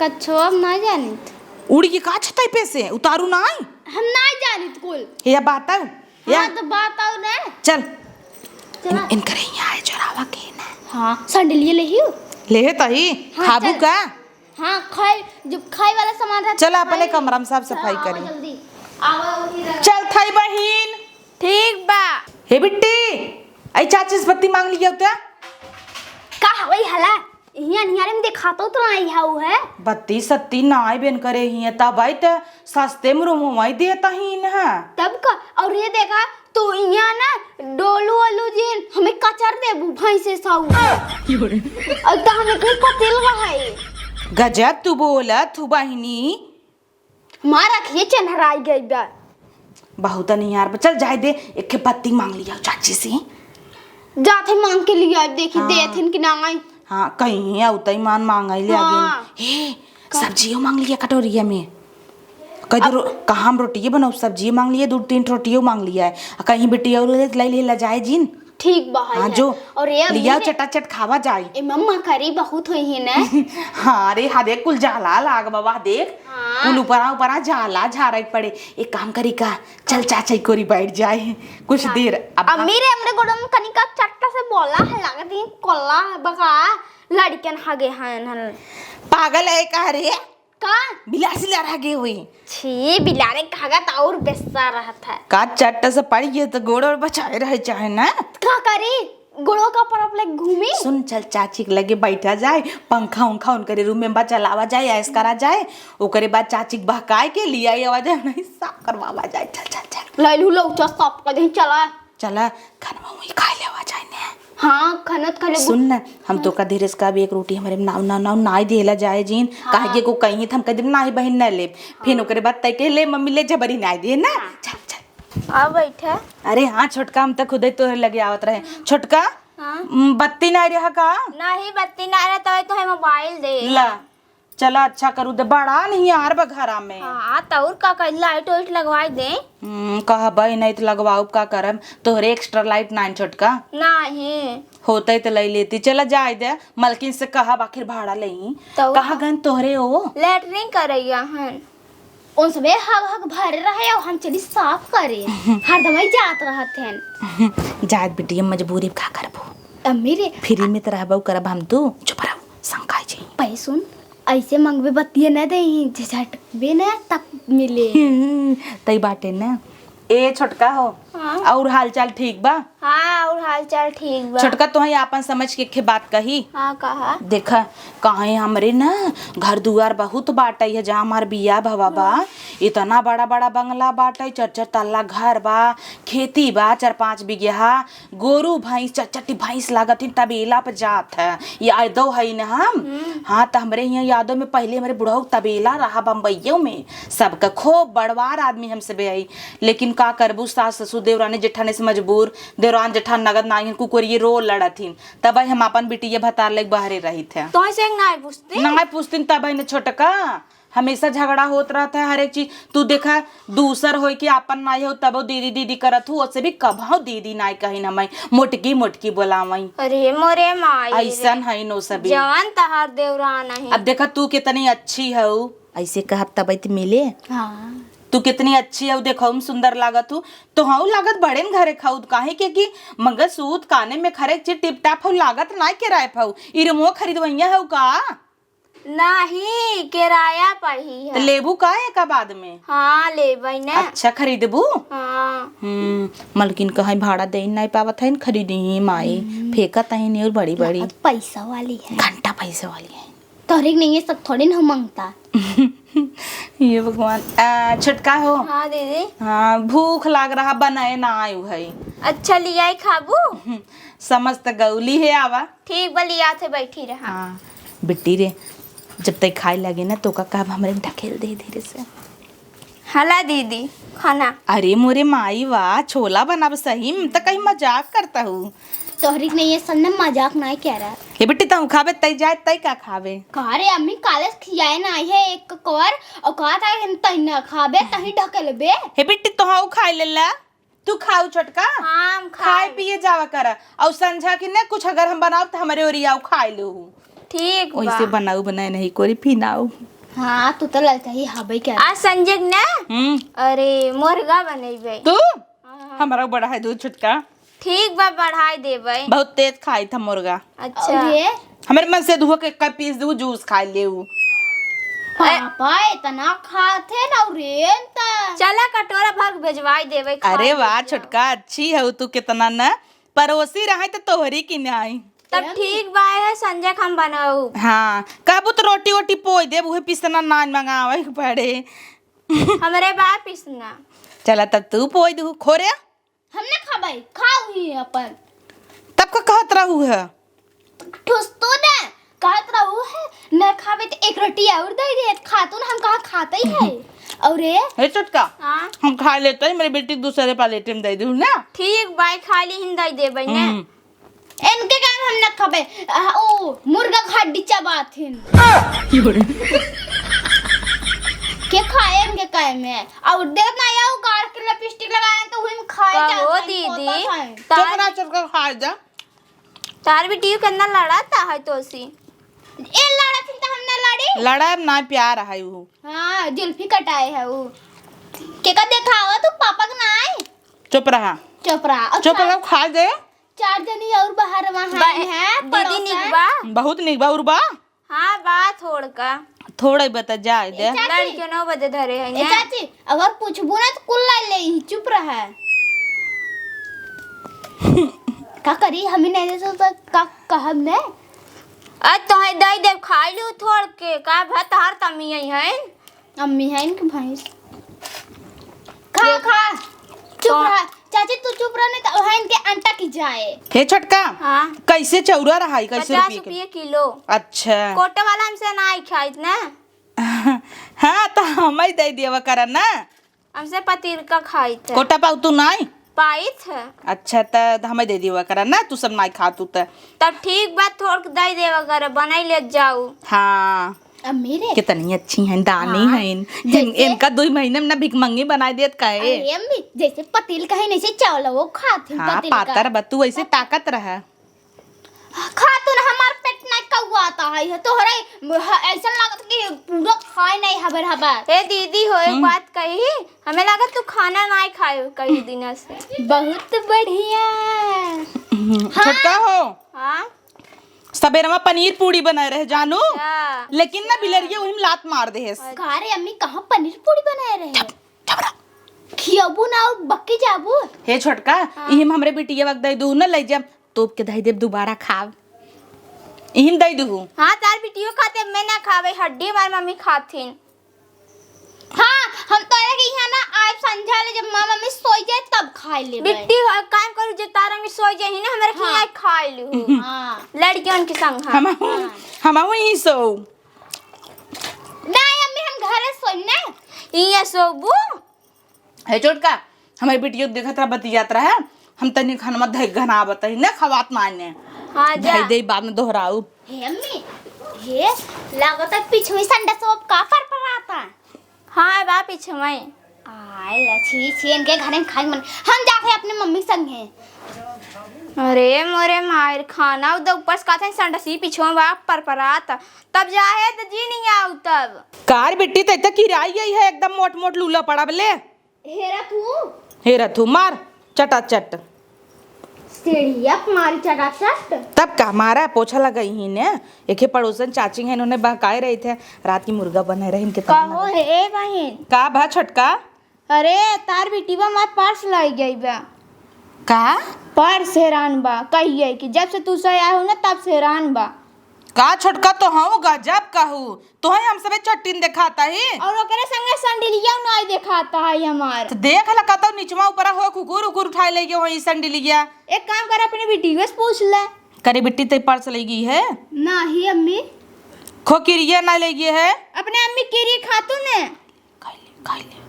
कछवा हम ना जानित। उड़ के का छतई पे से? उतारू नाई? हम ना जानित कुल। हे, या बात आऊ? या? हाँ, तो बात आऊ ना। चल। चला। इन, इनकर हियाँ आए चोरावा के ना। हाँ, सैंडलिया लेहियो। लेहे तही, हाँ, खाबू चल। का? हाँ, खाए, जब खाए वाला सामान रहता चला, है, अपने खाए। कमरा में साफ सफाई चला, आवा करी। जल्दी। आवा, वही रह। चल, थाई बहिन। ठीक बा। हे बिट्टी, आई चाची से बत्ती मांग लिया तो। का हवई हला? हियाँ निहारे में देखातो तो आई हाउ है। बत्ती सत्ती ना आई बेन करे हियाँ, तब आई त सस्ते में रूम वही देता ही न है। तब का, और ये देखा, तू यहाँ ना डोलू ओलू जी हमें कचर देबू भैंसे साउ। और तो हमें कोई पतिल है। गजब तू बोला, तू बहिनी। हमार अखिए चन्हराई गई बा। बहुत अनियार बा। चल जाए दे, एक ठे बत्ती मांग लिया चाची से। जात है मांग के लिया, देखी हाँ। देथिन कि ना आई। हाँ, कहीं है उतई मान मांगाई ले हाँ। आगे। हे, का? सब्जियों मांग लिया कटोरिया में। कह दे अब रो-, कहाँ हम रोटिये बनाओ, सब्जिये मांग लिया, दो तीन रोटियो मांग लिया है। आ कहीं बेटी और ले, ले, ले, ले जाए जिन। ठीक बा, हाँ, है। जो और ये अम्मी लियाओ ने चटाचट खावा जाई। ए मम्मा, करी बहुत होई है ना। हाँ रे, हाँ देख, कुल जाला लाग बाबा, देख। हाँ। कुल ऊपरा ऊपरा जाला झारे पड़े। एक काम करी का, चल चाचा कोरी बैठ जाए कुछ हाँ। देर। अब अम्मी रे, हमरे गोड़ों में कनिका चट्टा से बोला है, लागत है कोल्ला है बका, लड़कन हगे हैं हन। पागल है का रे? का? बिलार सिलार हगे हुई। छी, बिलारे खागत और बेस्सा रहत है। का चट्ट से पड़ी गए तो गोड़ और बचाए रहे चाहे ना? का करी? गोड़ो का परप लेके घूमी। सुन, चल चाची के लगे बैठा जाए, पंखा उंखा उनकरे रूम में बा, चलावा जाए, ऐश करा जाए, ओकरे बाद चाची के बहकाए के लियाई आवा जाए, नहीं साफ करवावा जाए। चल, चल, चल। लैलू लौटा साफ कर दे, चला। चला, खाना वही खा लेवा जाए ने। हाँ, खाना तो खा ले। सुन ना, हम तो का धीरे से का भी एक रोटी हमरे नाव, नाव, नाव नाई देला जाए जीन, हाँ। काहे के को कहीं त हम कह देब, "नाही बहिन, न लेब।" फिर हाँ। ओकरे बाद तय के, "ले मम्मी, ले जबरी नाई दे ना।" हाँ। चल, चल। आ बैठा। अरे हाँ छोटका, हम तो खुदे तोहरे लगे आवत रहे। छोटका, हाँ। उम, बत्ती नाई रहा का? नहीं, बत्ती नाई रहा, तो, तो है मोबाइल दे। ला, चला अच्छा करू दे, बड़ा नहीं यार बा घरा में। हाँ, तो और का करी, लाइट वाइट लगवाई दे। हम्म, कहबे नहीं तो लगवाउब का करब, तोहरे एक्स्ट्रा लाइट नाई छोटका। नहीं। होते तो ले लेती, चला जाए दे, मलकिन से कहब आखिर भाड़ा लेई। तो कहाँ गन तोहरे हो? लेटरिन करैया हन। उन सबे हग हग भरे रहे और हम चली साफ करे। हरदम ही जात रहत हन। जात बिटिया मजबूरी का करबो? अम्मी रे। फ्री में तो रहबो करब हम तू। चुप रहो, संकाई जी। पै सुन, ऐसे मंगबे बतिया न देही, झटकबे न तब मिले। हम्म, तई बाटे न। ए छोटका हो, हाँ। और हालचाल ठीक बा? हाँ, और हालचाल ठीक बा। छोटका, तोहई आपन समझ के एक ठे बात कही। हाँ, कहा। देखा, काहे हमरे ना घर दुआर बहुत बाटै है, जहाँ हमार बियाह भवा बा, हाँ। इतना बड़ा बड़ा बंगला बाटै, चार चार तल्ला घर बा, खेती बा चार पाँच बिगहा, गोरू भैंस, चार चार ठी भैंस लागत ही, तबेला पे जात है, यादव है न हम। हम्म। हाँ, त हमरे हियाँ यादव में पहले हमरे बुढ़ऊ तबेला रहा बम्बईयो में, सबका खूब बड़वार आदमी हम सबे है। लेकिन का करबू, सास ससुर देवरानी जेठानी से मजबूर, देवरान जेठान नगद नाई हन, कुकुरिये रो लड़त हिन, तब हम आपन बिटिया भतार लेके बहरे रहित है। तो ऐसे नाई पूछती? नाई पूछतिन तब है न छोटका, हमेशा झगड़ा होत रहत है हर एक चीज। तू देखा, दूसर होई कि आपन नाई हो तबो दीदी दीदी करत हूँ, ओसे भी कभौ दीदी नाई कहिन, हमें मोटकी मोटकी बोलावई। अरे मोरे माई रे। ऐसन है नो सभी। जवन तहार देवरान है। अब देखा तू कितनी अच्छी हऊ, ऐसे कहब तब त मिले। हाँ। तू कितनी अच्छी हऊ, देखऊ में सुंदर लागत हऊ। तोहऊ लागत बड़े न घरे खाऊ, काहे के कि मंगलसूत्र काने में खरे चीज टिप टाप हऊ, लागत नाई किराए पाऊ। ई रुमो खरीदवैया हऊ का? नाही, किराया पर ही तो है। लेबू का एका बाद में? हाँ, लेबै ने। अच्छा, खरीदबू? हाँ। हम्म, मलकिन कहीं भाड़ा दे नाई पावत है, खरीदी ही माई। हम्म। फेंकत है न्यूर बड़ी बड़ी। लागत पैसा वाली है। घंटा पैसा वाली है। तोहरे के नहीं, ये सब थोड़ी ना मांगता। ये भगवान। आ, छोटका हो। हाँ दीदी। हाँ, भूख लाग रहा, बनाए ना आयु है। अच्छा, लियाई खाबू? हम्म, समझ त गौली है आवा। ठीक बा, लियात है, बैठी रहा। हाँ, बिट्टी रे, जब तक खाए लगे ना, तो का कहब हमरे ढकेल दे धीरे से। हला दीदी, खाना। अरे मोरे माई वाह, छोला बनाब सही में, त कहीं मजाक करता हूँ। तोहरी के नहीं, ये सब ने मजाक नहीं कह रहा। हे बिट्टी, तू खाबे तई जाए, तई का खाबे? का रे अम्मी, काले से खियाए ना आई है एक कवर, और कहा था कि तई ना खाबे, तही ढकेलबे। हे बिट्टी, तोहऊ खाए लेला। तू खाऊ छोटका? हाँ, हम खाए खाए। पिए जावा कर। और संझा की ने कुछ अगर हम बनाओ तो हमरे ओरियाऊ खाए लो। ठीक बा। ओइसे बनाऊ बनाए नहीं कोरी फिनाऊ। हाँ, तू तो ललका ही हबे कर। आज संजय ने हम्म। अरे, मुर्गा बनैबे। तू? हाँ। हमरा बड़ा है दूध छोटका। ठीक बा, बढ़ाई देबे। बहुत तेज खाई था मुर्गा। अच्छा। अरे? हमरे मन से दुहो के एक पीस दू जूस खा लेऊ। पापा इतना खात है ना रे, त चला कटोरा भर भेजवाई देबे, खा अरे ले वाह जा। छोटका, अच्छी हऊ तू, कितना न परोसी रहे त तोहरी की नाई। तब एम? ठीक बा, है संजय हम बनाऊ। हाँ, कहबू त रोटी वोटी पोई देब, उहे पिसना नान मंगावे के पड़े। हमरे बा पिसना। चला तब तू पोई दू, खो रे। हम ना खाबै, खाऊ ही अपन। तब का कहत रहू है? ठुस तो ना, कहत रहू है, न खाबे त एक रोटी और दे दे, खातू ना, हम कहाँ खाते ही है। और रे? हे छोटका, हाँ? हम खा लेते हैं, मेरी बेटी के दूसरे प्लेट में दे दूँ ना। ठीक बाय, खाली हिन दे देबै ना। हम्म। इनके काम हम ना खाबे, आ, ओ, मुर्गा के हड्डी चबाथिन। के खाए इनके काय में? और देख ना, या वो गाड़ के लिपस्टिक लगाए हैं, तो वही में खाए का जाते हो हैं, दीदी? पोता खाए। तार चुप रहा, चुप कर, खा जा। तार भी टीवी के अंदर लड़ाता है तोसी। ए लड़ा थी तो हम ना लड़ी। लड़ा ना, प्यार है वो। हाँ, जुल्फी कटाए है वो। के का देखावा तू पापा के नाई? चुप रहा। चुप रहा। और चुप चार, रहा, खा दे। चार जनी और बाहर वहाँ बा-, आई हैं, दीदी पड़ोसन। निक बा? बहुत निक बा, और बा? हाँ, बा थोड़ का। थोड़ा ही बता, जाए दे। ए चाची। लड़कियों नौ बजे धरे हैं ए ना। चाची, अगर पूछबू ना तो कुल लाई ले ही, चुप रहा। का करी, हमी नहीं देसो तो का कहब ने? अरे तोहे दई देब, खाई लू थोड़ के, का भा तहार तम्मी आई हैं? अम्मी हैं इनके भैंस। खा, ये खा। चुप तो रहा। चाची, तू चुप रह, नहीं तो वहाँ इनके अंटा की जाए। हे छोटका, हाँ। कैसे चौरा रहा है, कैसे पचास रुपये के? रुपये किलो। अच्छा। कोटे वाला हमसे ना आई खाइत ना। हाँ, तो हमें दे दिया करा ना। हमसे पतीर का खाइत है। कोटा पाऊ तू नाई? पाइत है। अच्छा, त हमें दे दिया करा ना, तू सब नाई खा तू त। तब ठीक बा, थोड़ के दे देवा करा, बनाई ले जाऊ। हाँ। अम्मी रे। कितनी अच्छी हैं, दानी हाँ, हैं। जैसे इनका दो महीने में ना भिखमंगी बनाई देत का है। अरे अम्मी, जैसे पतील कहीं नहीं से चावल वो खात हैं हाँ, पतील का। पातर बा, तू ऐसे ताकत रहा। खातून हमार पेट नहीं कौआता है, है तोहरे ह-, ऐसन लागत कि पूरा खाए नहीं हबर हबर। ए दीदी हो, एक हम्म। बात कही, हमें लागत तू खाना नहीं खाए कई दिन से। बहुत बढ़िया। हम्म, हाँ। छोटका हो। हाँ। सबेरवा पनीर पूड़ी बनाए रहे जानू, अच्छा। लेकिन ना बिलरिया वही में लात मार दे है। का रे अम्मी, कहाँ पनीर पूड़ी बनाए रहे? खियाबू ना और बक्की जाबू। हे छोटका, हाँ। इही में हमरे बिटिया वक्त दे दू ना, ले जा। तोप के धई देब, दोबारा खाब। इहिम दई दुहु। हाँ, तार बिटियो खाते, मैं ना खावे, हड्डी हमार मम्मी खाथिन। हाँ, हम तोरे के यहाँ ना आइब संझा ले, जब माँ मम्मी सोई जाए तब खाए लेबे। बिट्टी हो, काम करू जे तार मम्मी सोई जाए ही ना, हमारे हाँ। खियाए खाए लू। हाँ। लड़कियन के संग हाँ। हम, हाँ। हम ही सो। नहीं, अम्मी, हम घरे सोई ना। इहाँ सोबू? हे छोटका, हमरे बिटियो देखत रहा, बतियात रहा, हम तनी खाना मत धइ घनावत ही, ने खवात नाने। हाँ, जा। धइ दे, बाद में दोहराऊ। हे अम्मी, हे लागत है पिछुई संडे से अब का पर पर आता? हाँ, बा पिछुई। आय, छी, छी, इनके घरे में खाए मन। हम जाते हैं अपने मम्मी संगे। अरे मोरे मायर, खाना उधर ऊपर से कहते हैं संडसी पिछुआ बा पर पर आता। तब जाहे त जी नहीं आऊ तब। कार बिट्टी, तै त किराई गई है एकदम, मोट मोट लूला पड़ा बले। हेरा तू। हेरा तू, मार चटाचट। सीढ़िया पे मारी चटाचट। तब का मारा, पोछा लगाई ही ने। एके पड़ोसन चाची हैं, उन्होंने बहकाए रहे थे, रात की मुर्गा बने रहे इनके तब कहो मारा। हे बहिन। का भा छोटका? अरे, तार बिटिया हमार पर्स लाई गई बा। का? पर्स हेरान बा। कहिए कि जब से तू से आए हो ना, तब से हेरान बा। का छोटका, तो हूँ गजब कहू, तोहे हम सबे चट्टीन देखाता ही। और ओकरे संगे संडिलिया नाई देखाता है हमार। तो देख ल, कतौ निचवा ऊपर हो, कुकुर उकुर उठाए ले गए हो ई संडिलिया। एक काम कर, अपने बिटिया से पूछ ले। करे बिट्टी, ते पर्स ले गई है? नहीं अम्मी। खो किरिया ना ले गई है? अपने अम्मी किरी खातू ने। खाई ले, खाई ले,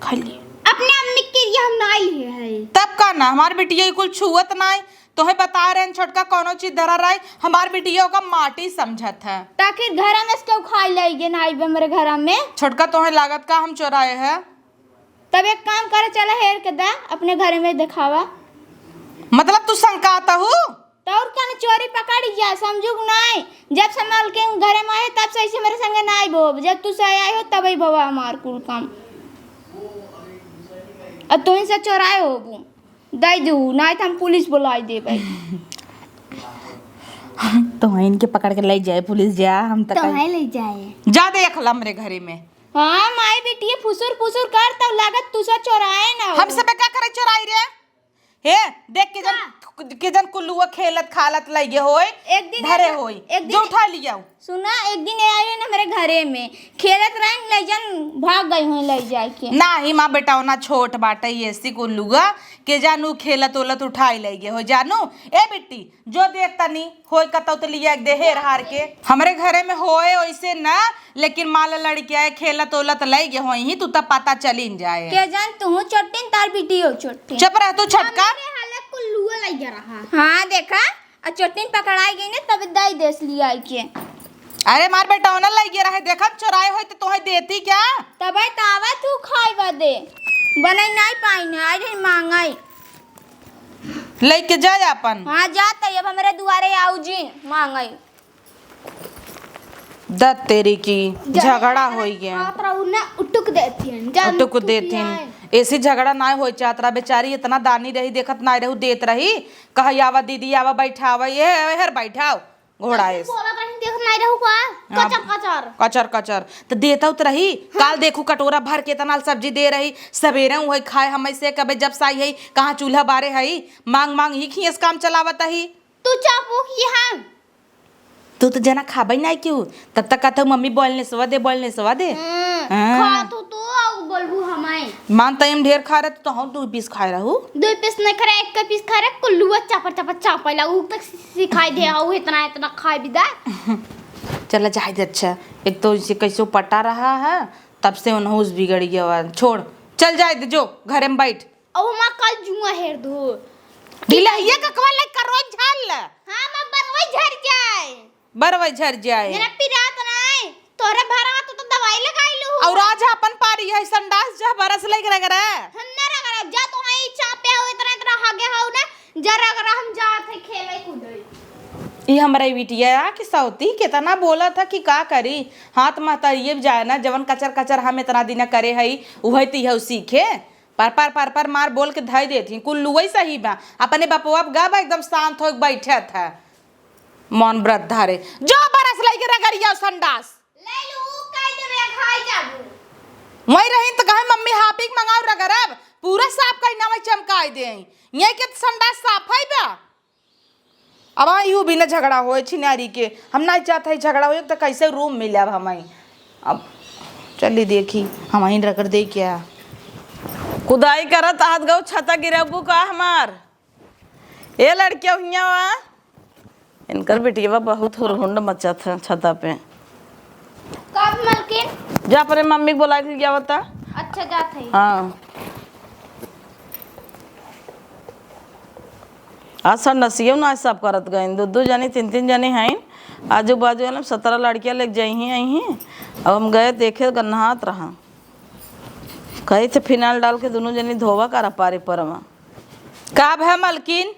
खाई ले। अपने अम्मी के लिए हम नाई लिए है। तब का ना, हमार बिटिया कुल छुअत नाई। तोहे बता रहे हैं छोटका, कौनो चीज धरा रहे, हमार बिटिया ओका माटी समझत है। ताकि घर में से केहू खाई लेगे नाई बे हमरे घर में। छोटका, तोहे लागत का हम चोराए है? तब एक काम करे, चला हेर के दा, अपने घर में देखावा। मतलब तू शंकात हू? तौर कन चोरी पकड़ गया, समझुक नाय। जब से मलकिन घरे में आए, तब से ऐसे मेरे संगे नाय भोब। जब तू से आए हो, तब ही भवा हमार कुल काम। अब तुम से चोराए होबू, दई दू, नाय तो हम पुलिस बुलाई देबे। तो इनके पकड़ के ले जाए पुलिस, जा, हम तक तो है ले जाए। जा देख ला हमरे घरे में। हाँ, माई बेटी फुसुर फुसुर कर, तब लागत तू से चोराए ना हो। हम सबे का करे चोराई रे? हे, देख के जन, का? के जन कुल्लुआ खेलत खालत लइगे होय, एक दिन धरे एक, होय, एक दिन जो उठा लियाओ। सुना, एक दिन ये आए ना हमरे घरे में, खेलत रहे, ले जन भाग गई होय ले जाए के। नाही माँ बेटा, ओना छोट बाटे, ऐसी कुल्लुआ के जानू खेलत ओलत उठाई लइगे होय जानू। ए बिट्टी, जो देख तनी, होय कतौ त लिया के दे हेर हार के। हमरे घरे में होय ओइसे ना, लेकिन मान ला लड़किया खेलत ओलत लइगे होई ही, तू तब पता चलिन जाए। के जान तू चोटिन, तार बिटियो चोटिन। चुप रह तू छोटका। हमरे हालत कुल्लुआ लइगे रहा। हाँ देखा, आ चोटिन पकड़ाई गई ने तब दई देस लियाई के। अरे मार बेटा, ओना लइगे रहे, देखा चोराए होई त तोहे देती क्या? तबे त आवा तू खाई बदे। बनई नाई पाई ने, आई रही मांगई। लइके जाए आपन। हाँ, जात है, अब हमरे दुआरे आऊ जी, मांगई। दत तेरी की, जाने झगड़ा होई गया। आप रहू ना, उटुक देथिन, जान उटुक तू देथिन। पियाए। ऐसी झगड़ा ना होई चाहत रहा, बेचारी इतना दानी रही, देखत ना रहू, देत रही, कहा, "आवा दीदी, आवा, बैठावा, ये, ये हर बैठाओ।" घोड़ा ऐसे ऐसे। बोला बहिन, देख कह रहू का? हाँ। कचर, कचर। कचर, कचर। त देतउ त रही। हाँ। काल देखू कटोरा भर के इतना सब्जी दे रही। सबेरे उहइ खाए हम ऐसे कबे जब साई है, कहाँ चूल्हा बारे है, मांग मांग ही खियस काम चलावत ही। तू चुप हो कि हाँ। तू तो जना खाबइ नाहीं केहू, तब तक कहत हऊ, "मम्मी बोलने सवा दे, बोलने सवा दे।" हम्म, हाँ। खात हऊ तू, आउ बोलबू हमारे। मान तइम ढेर खा रहे, तो हम दू पीस खाए रहू। दू पीस नहीं खा रहे, एक पीस खा रहे, कुल्लुआ चापर चापर चापे ला, ऊ तक सिखाई दे, हऊ इतना इतना खाए बिदा। चला जाए दे, अच्छा, एक तो इसे कैसे पटा रहा है, तब से उन्होंने उस बिगड़ गया हुआ। छोड़, चल जाए दे, जो घरे में बैठ। अब हमार कल जुआ हेर दो। ढिलहिया ककवा लइका रोज झाल। हाँ, माँ, बरवई झर जाए। बरवई झर जाए। मेरा पिरात नाय, तोहरे भरवा तो, तो दवाई लगाई लू। और आज अपन पारी है, संडास जा बरस लग रगड़ा। हम ना रगड़ा, जा तो है चापे हो, इतना, इतना हगे हो ना, जा रगड़ा, हम जात है खेले कूदे। ई हमरा ई बिटिया कि सौती केतना बोलत ह कि का करी, हाथ महतारिये जाए ना, जवन कचर कचर हम इतना दिन करे हई, उहे ती हऊ सीखे। पर, पर, पर, पर मार बोल के धइ देत ही। कुल लुवई सही बा। अपने बपवा गा बा एकदम शांत होइके बैठत है। मन व्रत धारे। जो बरस लइके रगड़िया संडास। ले लू, कह देबे, खाई जाबू। वही रहीन त कहे, "मम्मी, हापिक मंगाऊ रगड़ब।" पूरा साफ करी ना, वही चमकाई दे। यही के त संडास साफ है बा। अब हाँ, यू भी ना झगड़ा होए छिनारी के। हम ना चाहत है झगड़ा होए, तो कैसे रूम मिले अब हमाई। अब चली देखी, हम ही रगड़ दे क्या। कुदाई करत हाथ गऊ छता गिरबू का हमार? ए लड़किया हुइया वा, इनकर बिटिया बहुत हुरहुंड मचत है छता पे। कब मलकिन? जा अपने मम्मी के बोला के लिया बता। अच्छा, जात है। हाँ। आज संडसियो ना सब करत गइन, दू दू जनी, तीन तीन जनी हइन, आजू बाजू वाले में सत्रह लड़कियां लेके जइहीं अइहीं। अब हम गए देखे, गन्हात रहा, कही थे फिनाइल डाल के दुनू जनी धोवा करा पारे परवा। का भा मलकिन?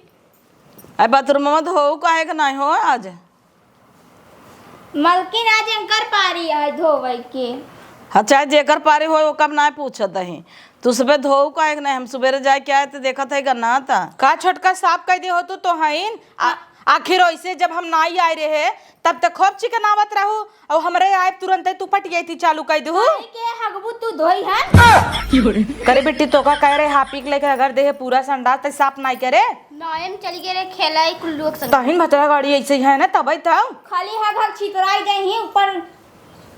अरे बाथरूम में धोऊ काहे के नाहीं हो आज? मलकिन, आज एंकर पारी है धोवई के। हाँ, चाहे जेकर पारी होय, ओकर नाय पूछत ही। तू सुबह धोऊ काहे के नाय? हम सुबेरे जाए के आए त देखत है गन्ना त। का छोटका साफ कइ दे हो तू तो हईन? आ, आखिर ओइसे जब हम नाई आए रहे, तब त खूब चिकनावत रहू, अउ हमरे आए तुरंते तू पटियाई थी चालू कइ देहू। काहे के हगबू तू धोई है? करे बेटी, तोका कहे रहे हापिक लेके अगर देहे पूरा संडास त साफ नाई करे। नायम चली गए रे खेला ही कुल्लू के संग। तहिन भतरा गाड़ी ऐसे ही है ना, तबे तो। खाली हग हग छितराई गई ही, ऊपर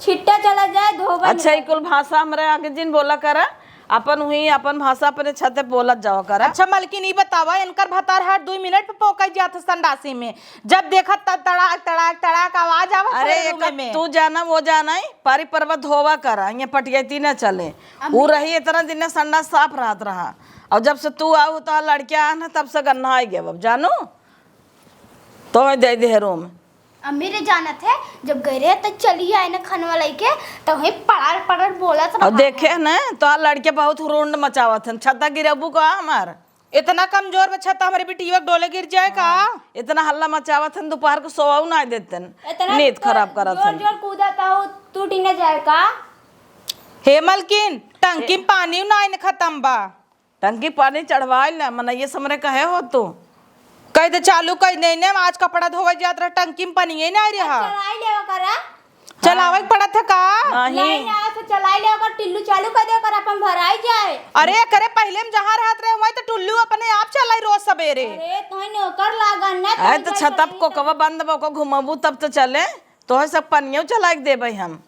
छिट्टा चला जाए, धोबे अच्छा, नहीं। ई कुल भाषा हमरे आगे जिन बोला करा, अपन हुई, अपन भाषा अपने छते बोलत जावा करा। अच्छा मलकिन, ई बतावा, इनकर भतार हर दुई मिनट पे पोकई जात है संडासी में, जब देखत तब तड़ाक, तड़ाक, तड़ाक आवाज आवत अरे, हमारे एक रूम में। तू जाना, वो जाना ही, पारी पर्वत धोवा करा, ये पटियाती न चले। अम्मी। ऊ रही इतना दिन ने संडास साफ रहत रहा, और जब से तू आऊ तो लड़कियां आन, तब से गन्ना आई गया, अब जानू। तो दे दे रूम। अम्मी रे जानत है, जब गए रहे तो चली आए ना खनवा लइके, तो वहीं पड़ार पड़ार बोलत और रहा देखे है। ना, तो आ लड़के बहुत हुरुंड मचावत हन, छत्ता गिरबू का हमार। इतना कमजोर बा, छत्ता हमरे बिटिया के डोले गिर जाए का? हाँ, इतना हल्ला मचावत हन, दोपहर को सोवाऊ ना देतन, इतना नींद खराब करत जोर हन। जोर कूदत हो, टूटी न जाए का? हे मलकिन, टंकी ए- पानी ना आइन खत्म बा। टंकी पानी चढ़वाइल ना, मनइये समरे कहे हो तू? कह दे चालू कह दे ने, आज कपड़ा धोवे जात रहा, टंकी में पानी ही ना रहा। चलाई लेवा करा। चलावे के पड़त है का? नहीं। नहीं ना, तो चलाई लेवा कर, टिल्लू चालू कर दे कर, अपन भराई जाए। अरे करे, पहले हम जहाँ रहत रहे, वहीं तो टुल्लू अपने आप चलाई रोज सबेरे। अरे, तोहन ओकर लागन ना, अरे, तो तो छतप को कवा बंद बा, को घुमाबू तब तो चले, तोहे सब पनियो चलाई के देबे हम।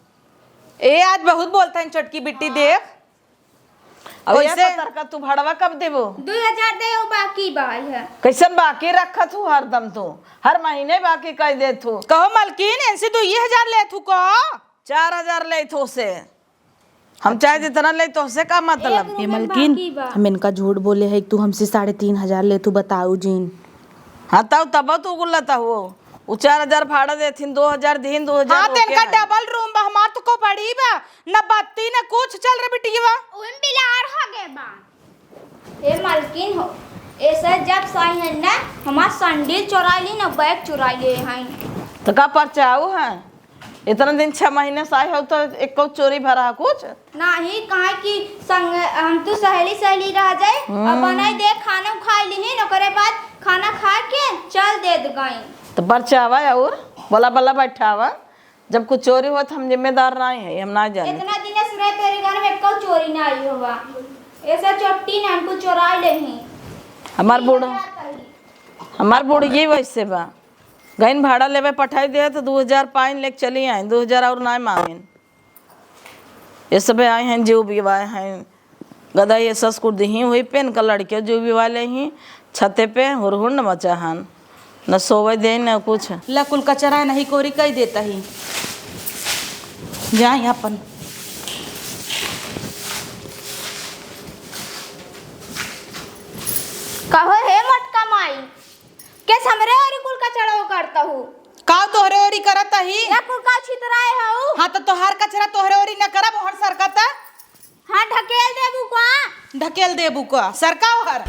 ए, आज बहुत बोलता है छोटकी बिट्टी, हाँ। देख। अब ये वैसे पतरका तू भाड़वा कब देबो? दुई हजार दे, वो बाकी बा, है। कैसन बाकी रखत हूँ हरदम तू? हर महीने बाकी कह देत हूँ। कहो मलकिन, इनसे दुई हजार लेत हूँ कहो। चार हजार लेत हो से। हम चाहे जितना ले तो से का मतलब? एक ए मलकिन, बाकी बा। हम इनका झूठ बोले है, तू हमसे साढ़े तीन हजार लेत हूँ, बताऊ जिन। हाँ, तब, तब तू गुल्लत हो। उ चार हजार भाड़ा देथिन, दो हजार दीन, दो हजार हाँ, रोके तेनका हैं। डबल रूम बा, हमार तो को बड़ी बा, न बत्ती, न कुछ चल रे बिटिया। ओहिम बिलार हो गए बा। ए मालकिन हो, ऐसे जब साई है ना, हमार संडील चुराई ली ना, बैग चुराई ले हैं। तो का परचाऊ है? इतना दिन, छह महीने से आए हो तो एको चोरी भरा है कुछ? नाही, काहे कि संग, हम तो सहेली, सहेली रह जाए, हम्म। अब बनाई दे, खाना खाई लिहिन, ओकरे बाद खाना खा के चल देत गई। तो बरचावा और बोला, बोला बैठावा। जब कुछ चोरी होत, हम जिम्मेदार नाहीं है, हम नाहीं जाने। इतना दिन से रहे तेरे घर में एको चोरी नाहीं हुआ। ऐसा चोट्टी ना हमको चोराई लेही। हमार बूढ़, हमार बूढ़ ये वैसे बा। गइन भाड़ा लेवे पठाई दे तो दू हजार पाइन लेके चली आइन, दू हजार और नाहीं मांगेन। ये सबे आए हैं जो भी आए हैं, गदा ये सस कुछ दिही हुई पेन का लड़के जो भी वाले ही छते पे हुरहुर न मचा हन, न सोवे दे न कुछ। ला कुल कचरा नहीं कोरी कई देता ही। जाए अपन। कहो हे मोटका माई, केस हमरे ओरी कुल कचरा करता हूँ। का तोहरे ओरी करत ही? या कुल का छितराए हऊ? हाँ, तो तोहार कचरा तोहरे ओरी न करब, ओहर सरकत। हाँ, ढकेल देबू का? ढकेल देबू का? सरका ओहर।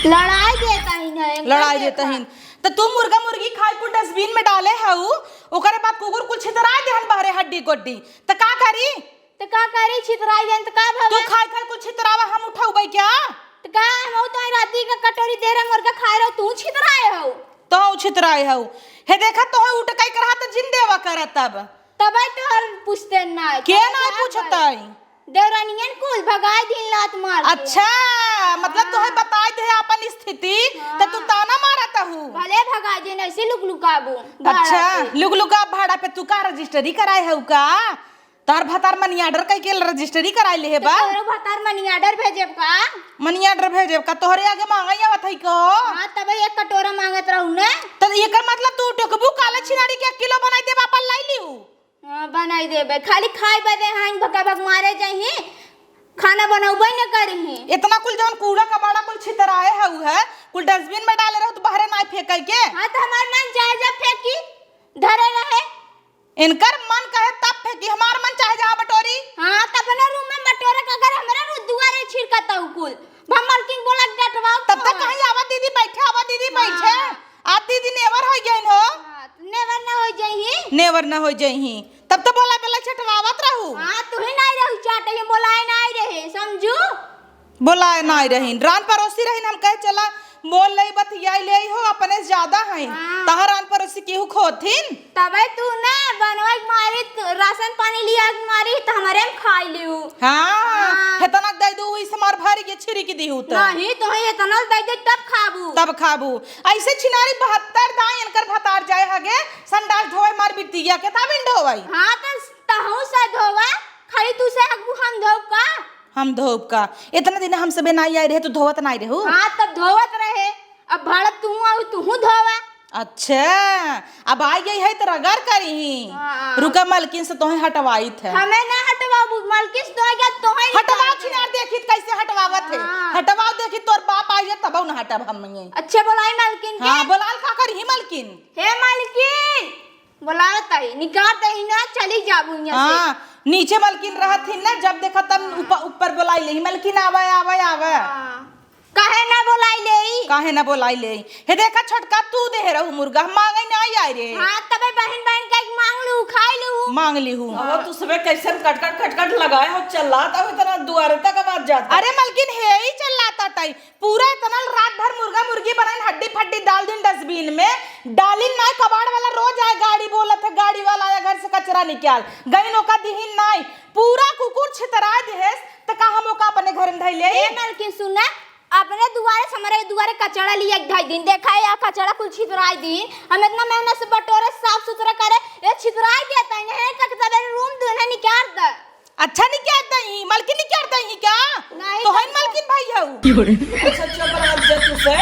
लड़ाई देता ही न, एकदम लड़ाई देता ही। तो तू मुर्गा मुर्गी खाए कुल डस्टबिन में डाले हऊ, ओकरे बाद कुकुर कुल छितराए देहन बहरे हड्डी गोड्डी। त का करी? त का करी, छितराई देन त का तू भवे? खाए खाए कुछ छितरावा, हम उठौबै क्या? त का हम तो राती का कटोरी दे रंग और का खाए रहो, तू छितराए हो। तो छितराए हो। हे देखा तो है उठ कई करहा त जिन देवा करत तब। तबै तो हर पूछते ना है, के तबै ना का पूछताई? करी? देवरानियन कुल भगाए दिन लात मार के। अच्छा, मतलब तोहे हाँ। बताए दे अपन स्थिति, त तू हाँ। ताना मारत हूँ। भले भगाए दिन ऐसे लुक लुकाबू। अच्छा, भाड़ा पे। लुक लुका भाड़ा पे तू का रजिस्ट्री कराए हऊ का? तार भतार मनी ऑर्डर कई के रजिस्ट्री कराई ले हे त बा। तोहरो भतार मनी ऑर्डर भेजेब का? मनी ऑर्डर भेजेब का? तोहरे आगे मांगई आवत है को? हाँ, तब एक कटोरा मांगत रहू ना। त एकर मतलब तू टोकबू काले छिनारी के एक किलो बनाई देब, अपन लाई लिहू। हाँ, बनाई देबे। खाली खाए बदे हाइन भका भक मारे जाइए, खाना बनौबे न करिए। इतना कुल जौन कूड़ा कबाड़ा कुल छितराए हऊ है, कुल डस्टबिन में डाले रहू त बहरे नाई फेंके के। हाँ, त हमार मन चाहे जब फेंकी, धरे रहे। इनकर मन कहे तब फेंकी, हमार मन चाहे जहाँ बटोरी। हाँ, त अपने रूम में बटोरे का, अगर हमरा रू-, दुआरे छिड़कत हऊ कुल, हम मलकिन बोला डटवाओ तब तक तो। कहीं आवा दीदी बैठे, आवा दीदी हाँ। बैठे। आप दीदी नेवर हो गइन हो। हाँ, त नेवर ना हो जाइही। नेवर ना हो जाइही। तब तो बोला बोला छटवावत रहू। हाँ, तू ही नहीं रहू चाटे, ये बोलाए नहीं रहे, समझू? बोलाए नाई रहीन, रान पड़ोसी रहीन, हम कहे चला मोल लई बतियाई लेई हो, अपने से ज्यादा हईन। हाँ। तहार रान पड़ोसी केहू खोथिन? तबे तू ने बनवाई के मारी, त-, राशन पानी लिया के मारी, त हमरे में खाई लिहू। हाँ, हाँ। हेतना दे दू, इस मार भर के छिड़क दिहू त। नहीं, तो ही हेतना दे दे, तब खाबू। तब खाबू। ऐसे छिनारी बहत्तर दाई इनकर भतार जाए हगे, संडास धोए मार बिटिया के, तब इन ढोवाई। हाँ, त तहू से धोवा, खाली तू से हगबू हम धोब का? हम धोब का? इतना दिन हम सबे नाई आए रहे, तू धोवत नाई रहू? हाँ, तब धोवत रहे। अब भाड़ा तू आऊ, तू धोवा। अच्छा, अब आई गई है त रगड़ करी ही। हाँ। रुका, मलकिन से तोहे हटवाई थे। हमें ना हटवाबू, मलकिन से तोहे क्या, तोहे हटवाओ निकाल दे। छिनार, देखी त कैसे हटवावत है। हाँ। हटवाओ, देखी तोर बाप आई है तब न हटब हम ये। अच्छा, बोलाई मलकिन के। हाँ, बोलाल का करी ही मलकिन। हे मलकिन, बोलावत है, निकाल दे ही ना, चली जाबू यहाँ से। हाँ, नीचे मलकिन रहत ही ना, जब देखा तब हाँ। ऊपर, ऊपर बोलाई ले, "मलकिन आवे, आवे, आवे।" हाँ। काहे ना बोलाई ले? काहे ना बोलाई ले? हे देखा छोटका, तू दे रहू मुर्गा, हम मांगे ना आई रे। हाँ, तबे बहन बहन का एक मांग लू, खाई लू। मांग ली हूँ। अब तू सबे कैसन कटकट कटकट लगाए हो, चिल्लात हो इतना दुआरे तक आवाज जाता। अरे मलकिन, हे ही चिल्लाता ताई। पूरा इतना रात भर मुर्गा मुर्गी बनाइन, हड्डी फड्डी डाल दिन डस्टबिन में, डालिन नाई, कबाड़ वाला रोज आए, गाड़ी बोलत है, गाड़ी वाला आया, घर से कचरा निकाल, गइन ओका दिहिन नाई, पूरा कुकुर छितरा देहेस, त का हम ओका अपने घर में धइ ले? ए मलकिन सुना, अपने दुआरे से हमरे दुआरे कचरा लिया के धइ दिन, देखा या कचरा कुल छितराई दिन, हम इतना मेहनत से बटोरे साफ सुथरा करे, ये छितराई देता है, नहीं तक तबे रूम दूने निकाल दे। अच्छा निकाल दही, मलकिन निकाल दही क्या? नहीं, तो हन नहीं। मलकिन भाई हऊ। अच्छा चुप रह, जब से,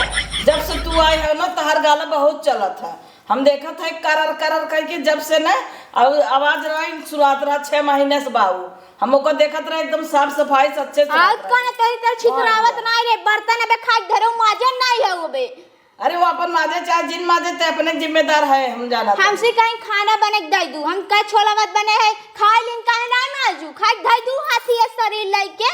जब से तू आई है ना, तहार गाला बहुत चलत है। हम देखत है करर करर करके जब से ना, और आवाज रही सुनात रहा छह महीने से बाऊ। हम ओकर देखत रहे एकदम साफ सफाई से अच्छे से और रहत रहे। कौन तोरी तर छितरावत हाँ। नहीं रे, बर्तन अबे खाए धरो माजन नहीं है वो बे। अरे वो अपन माजे चाहे जिन माजे, ते अपने जिम्मेदार है, हम जानत है। हमसे कहीं खाना बने के दे दू, हम कहे छोला भात बने है, खाए लिन काहे ना माजू, खाए के दे दू हाथी ये शरीर लइके।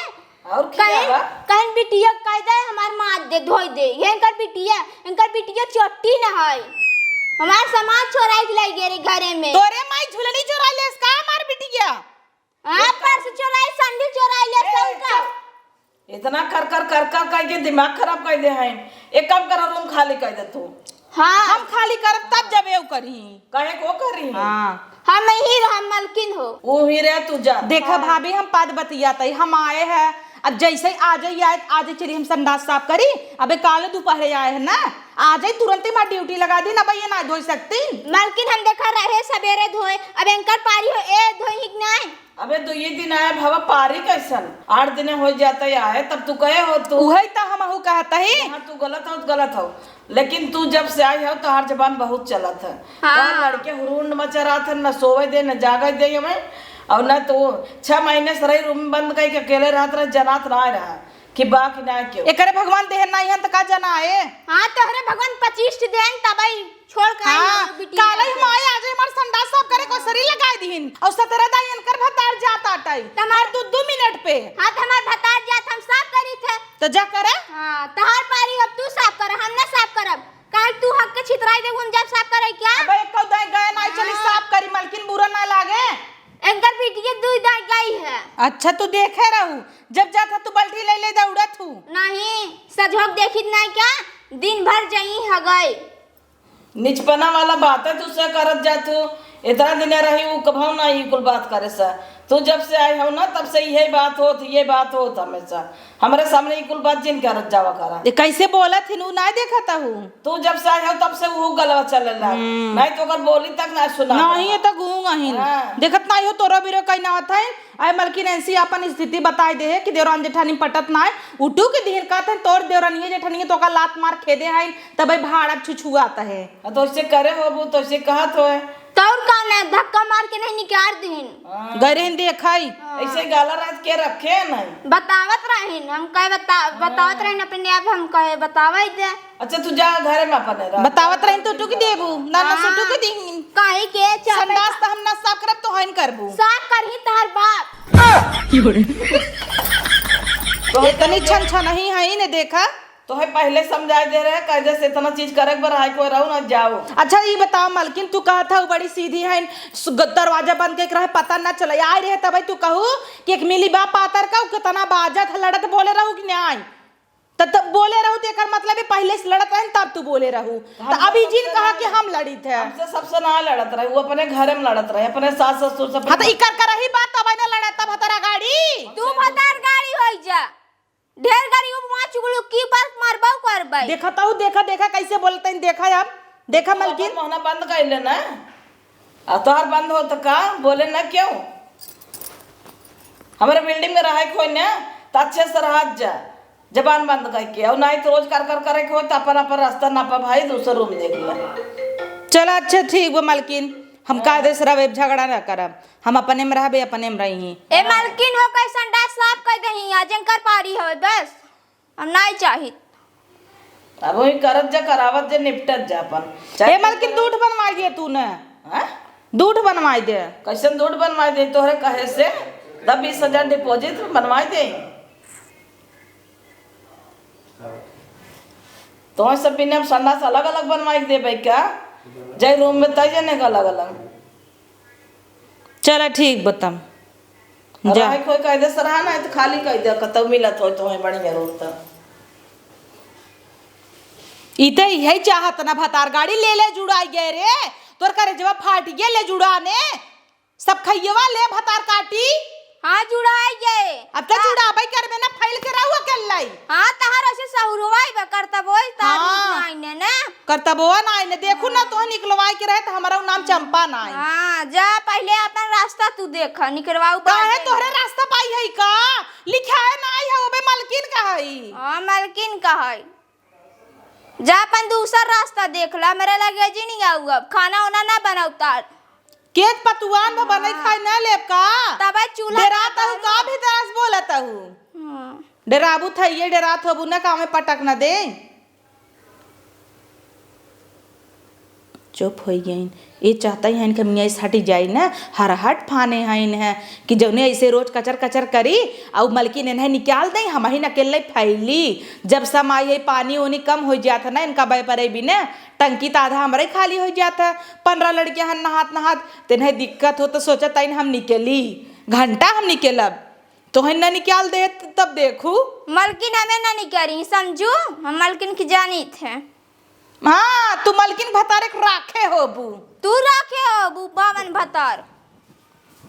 और खियावा? कहीं, कहीं बिटिया कह दे हमार माज दे, धोई दे, ये इनकर बिटिया, इनकर बिटिया चोट्टी न है, हमार सामान चोराई के लाई गे रे घरे में। तोरे माई झुलनी चोराई लेस का हमार बिटिया? हाँ, पर्स चोराई, संडी चोराई ले ए, सब का। चुप। इतना कर कर कर कर करके दिमाग खराब कर दे हैं। एक काम करो, रूम खाली कर दे तू। हाँ। हम खाली करब तब जब एउ करी। कहे को करी? हाँ। हम यही रहा मलकिन हो। ऊ ही रहे तू जा। देखा हाँ। भाभी, हम पद बतियात हई, हम आए हैं, अब जैसे ही आ जाई आए, आज ही चली हम संडास साफ करी। अबे काले दोपहरे आए हैं ना, आ जाई तुरंत ही हमार ड्यूटी लगा दी ना, अब ये ना धोई सकती। मलकिन हम देखा रहे सवेरे धोए, अब एंकर पारी हो ए धोई ही कि नाय? अबे दुइये दिन आए भवा, पारी कैसन? आठ दिन हो जाता है आए, तब तू कहे हो तू। उहे त हमहू कहत ही। हाँ, तू गलत हो, गलत हो। लेकिन तू जब से आई हो, तोहार जबान बहुत चलत है। हाँ। तोहार लड़के हुरुंड मचा रहत है, न सोवे दे, न जागे दे हमें। और न तो छह महीने से रही रूम में बंद करके अकेले रहत रहे, जनात ना रहा कि बा कि ना क्यों। एकरे भगवान देहन नाहीं हन त का जनाए? हाँ, तोहरे भगवान पच्चीस देहन तबई छोड़ के आई हाँ, हो बिटिया काले के। हम आए, आज हमार संडास साफ करे को सरी लगाए दिहिन। और सतरह दाई इनकर भतार जात आटई। तमार हर दू, दू मिनट पे। हाँ, त हमार भतार जात हम साफ करी थे। तो जा करे। हाँ, तहार पारी अब तू साफ कर, हम ना साफ करब। काल तू हक के छितराई देबू, हम जब साफ करे क्या? अबे एको दाई गए नाई चली हाँ। साफ करी, मलकिन बुरा ना लागे। एंकर बिटिया दुई दाई गई है। अच्छा, तू देखे रहू, जब जात ह तू बल्टी ले ले दौड़त हूँ। नहीं, सजोक देखित नहीं क्या? दिन भर जई ह गई। निचपना वाला बात है, तू से करत जात हूँ। इतना दिन रही, ऊ कभौ ना ई कुल बात करे सा। तू जब से आई हो ना, तब से यही बात होत, ये बात होत हमेशा। हमरे सामने ई कुल बात जिन करत जावा करा। ये कैसे बोलत हिन, ऊ ना देखत हूँ। तू जब से आई हो, तब से ऊ गलवा चलेला। हम्म। नहीं तो ओकर बोली तक ना सुना नहीं, देला। ये तो गूंग अहिन। हाँ। देखत नहीं हो, तोरो बीरो कहीं ना होत है। आए मलकिन ऐसी अपन स्थिति बताई दे है कि देवरान जेठानी पटत ना है। उठू के दिहिन कहत है, तोर देवरानिये जेठानिये तोका लात मार खेदे है, तब भाड़ा छुछुआत है। आ, तो ऐसे करे होबू, तो ऐसे कहत होए। तो और का ना, धक्का मार के नहीं निकाल दिहिन। हाँ। गए रहिन देखाई। हाँ। ऐसे गाला रात के रखे नहीं। बतावत रहिन, हम कहे बता-, हाँ। बतावत रहिन अपने आप, हम कहे बतावे दे। अच्छा, तू जा घरे में अपने रह। बतावत रहिन तो टुक देबू, ना, ना, हाँ। सुटू के दिहिन। काहे के चापे संडास त हम ना साफ करब, तो हइन करबू। साफ करही तहार बाप। तो इतनी छन छन ही है ने, देखा। तोहे पहले समझाए दे रहे, कायदे से इतना चीज करे के बा, रहाई कोई रहू ना जाओ। अच्छा, ई बताओ मलकिन, तू कहत हऊ बड़ी सीधी है, सु-, ग-, दरवाजा बंद करके रहे, पता ना चले। आए रहे तबे तू कहू कि एक मिली बा पातर का, उ कितना बाजत है, लड़त बोले रहू कि नाई? त, तब बोले रहू तो एकर मतलब है पहले से लड़त रहन तब तू बोले रहू। त हम अभी सबसे जिन कहा ना कि लड़-, हम लड़ित है। हमसे सबसे ना लड़त रहे, वो अपने घर में लड़त रहे, अपने सास ससुर से, हाँ, त अपने इकर करही बात तब ना लड़त, तब हतरा गाड़ी। तू भतार गाड़ी होई जा। ढेर गरीब वहाँ चुगलुक्की पर मरबो करबै। देखा ताऊ, देखा, देखा कैसे बोलते हैं, देखा अब, देखा तू मलकिन। अपन मोहना बंद कर ले ना। आ तोहार बंद हो तो का बोले ना क्यों? हमारे बिल्डिंग में रहे कोई ना, तो अच्छे से रह जा, जबान बंद करके। और नहीं तो रोज कर कर करे के हो तो अपन अपन रास्ता नापा भाई, दूसरा रूम देख ले। चला अच्छा ठीक बा मलकिन, हम हाँ। कायदे से रहबे, झगड़ा ना करब। हम अपने में रहबे, अपने में रही। ए मलकिन हो, कैसन डांट साफ कर दही, आज एंकर पारी हो, बस हम नहीं चाहित। अब वही करत जा, करावत जा, निपटत जा अपन। ए मलकिन, दूठ बनवाई दे तू न। हाँ? दूठ बनवाई दे। कैसन दूठ बनवाई दे? तोहरे कहे से दस बीस हजार डिपॉजिट बनवाई दे। तोहरे सब बिना संडास अलग अलग बनवाई के देबे का? जय रूम में तय जने का अलग अलग। चला ठीक बतम। अब जा। रहे कोई कायदे से रहा ना, तो खाली कह दे, कतौ मिलत हो तो वहीं बढ़िया रोड तक। ई त इहे चाहत ना, भतार गाड़ी ले ले जुड़ाई गए रे, तोर करेजवा फाट गए ले जुड़ाने, सब खइयवा ले भतार काटी। हाँ, जुड़ाई गए। अब तो हाँ। जुड़ाबै करबे ना, फैल के रहू अकेलाई। हाँ, तहार ऐसे सहुरवाई बा, करतबोई तार हाँ। नाई ने ना। करतबोआ नाई ने, देखू ना, तोहे निकलवाए के रहे त हमारा नाम चंपा नाई। हाँ, जा पहले अपन रास्ता तू देख, निकलवाऊ काहे बाद में। तोहरे रास्ता पाई है का? लिखाए नाई है, ओबे मलकिन का है। हाँ, मलकिन का है। जा अपन दूसर रास्ता देख ला, मेरे लगे जी नहीं आऊ, अब खाना उना ना बनाऊ तार। केत पतुआन में बने हाँ। खाए ना लेब का? तबे चूल्हा डेरात ना हूँ का बनाऊ। भीतर से बोलत हूँ। हाँ। डेराबू थइये, डेरात होबू ना, कामे पटक ना दे। चुप होइ गइन। ए चाहतइ हइन कि मियाँ इस हटी जाई न, हरहट फाने हइन है कि जउने ऐसे रोज कचर कचर करी, अउ मलकिन इन्हें निकाल दई, हमहिन अकेले फैली। जब समय आई है, पानी ओनी कम होइ जात है न, इनका बै परे बिने, टंकी त आधा हमरे खाली होइ जात है। पन्द्रह लड़कियाँ हन नहात नहात, त इन्हें दिक्कत हो त सोचत हइन हम निकली, घंटा हम निकलब, तोहन न निकाल दे त-, तब देखू। मलकिन हमें न निकली, समझू, हम मलकिन की जानित है। हाँ, तू मलकिन भतार एक राखे होबू। तू राखे होबू बावन भतार।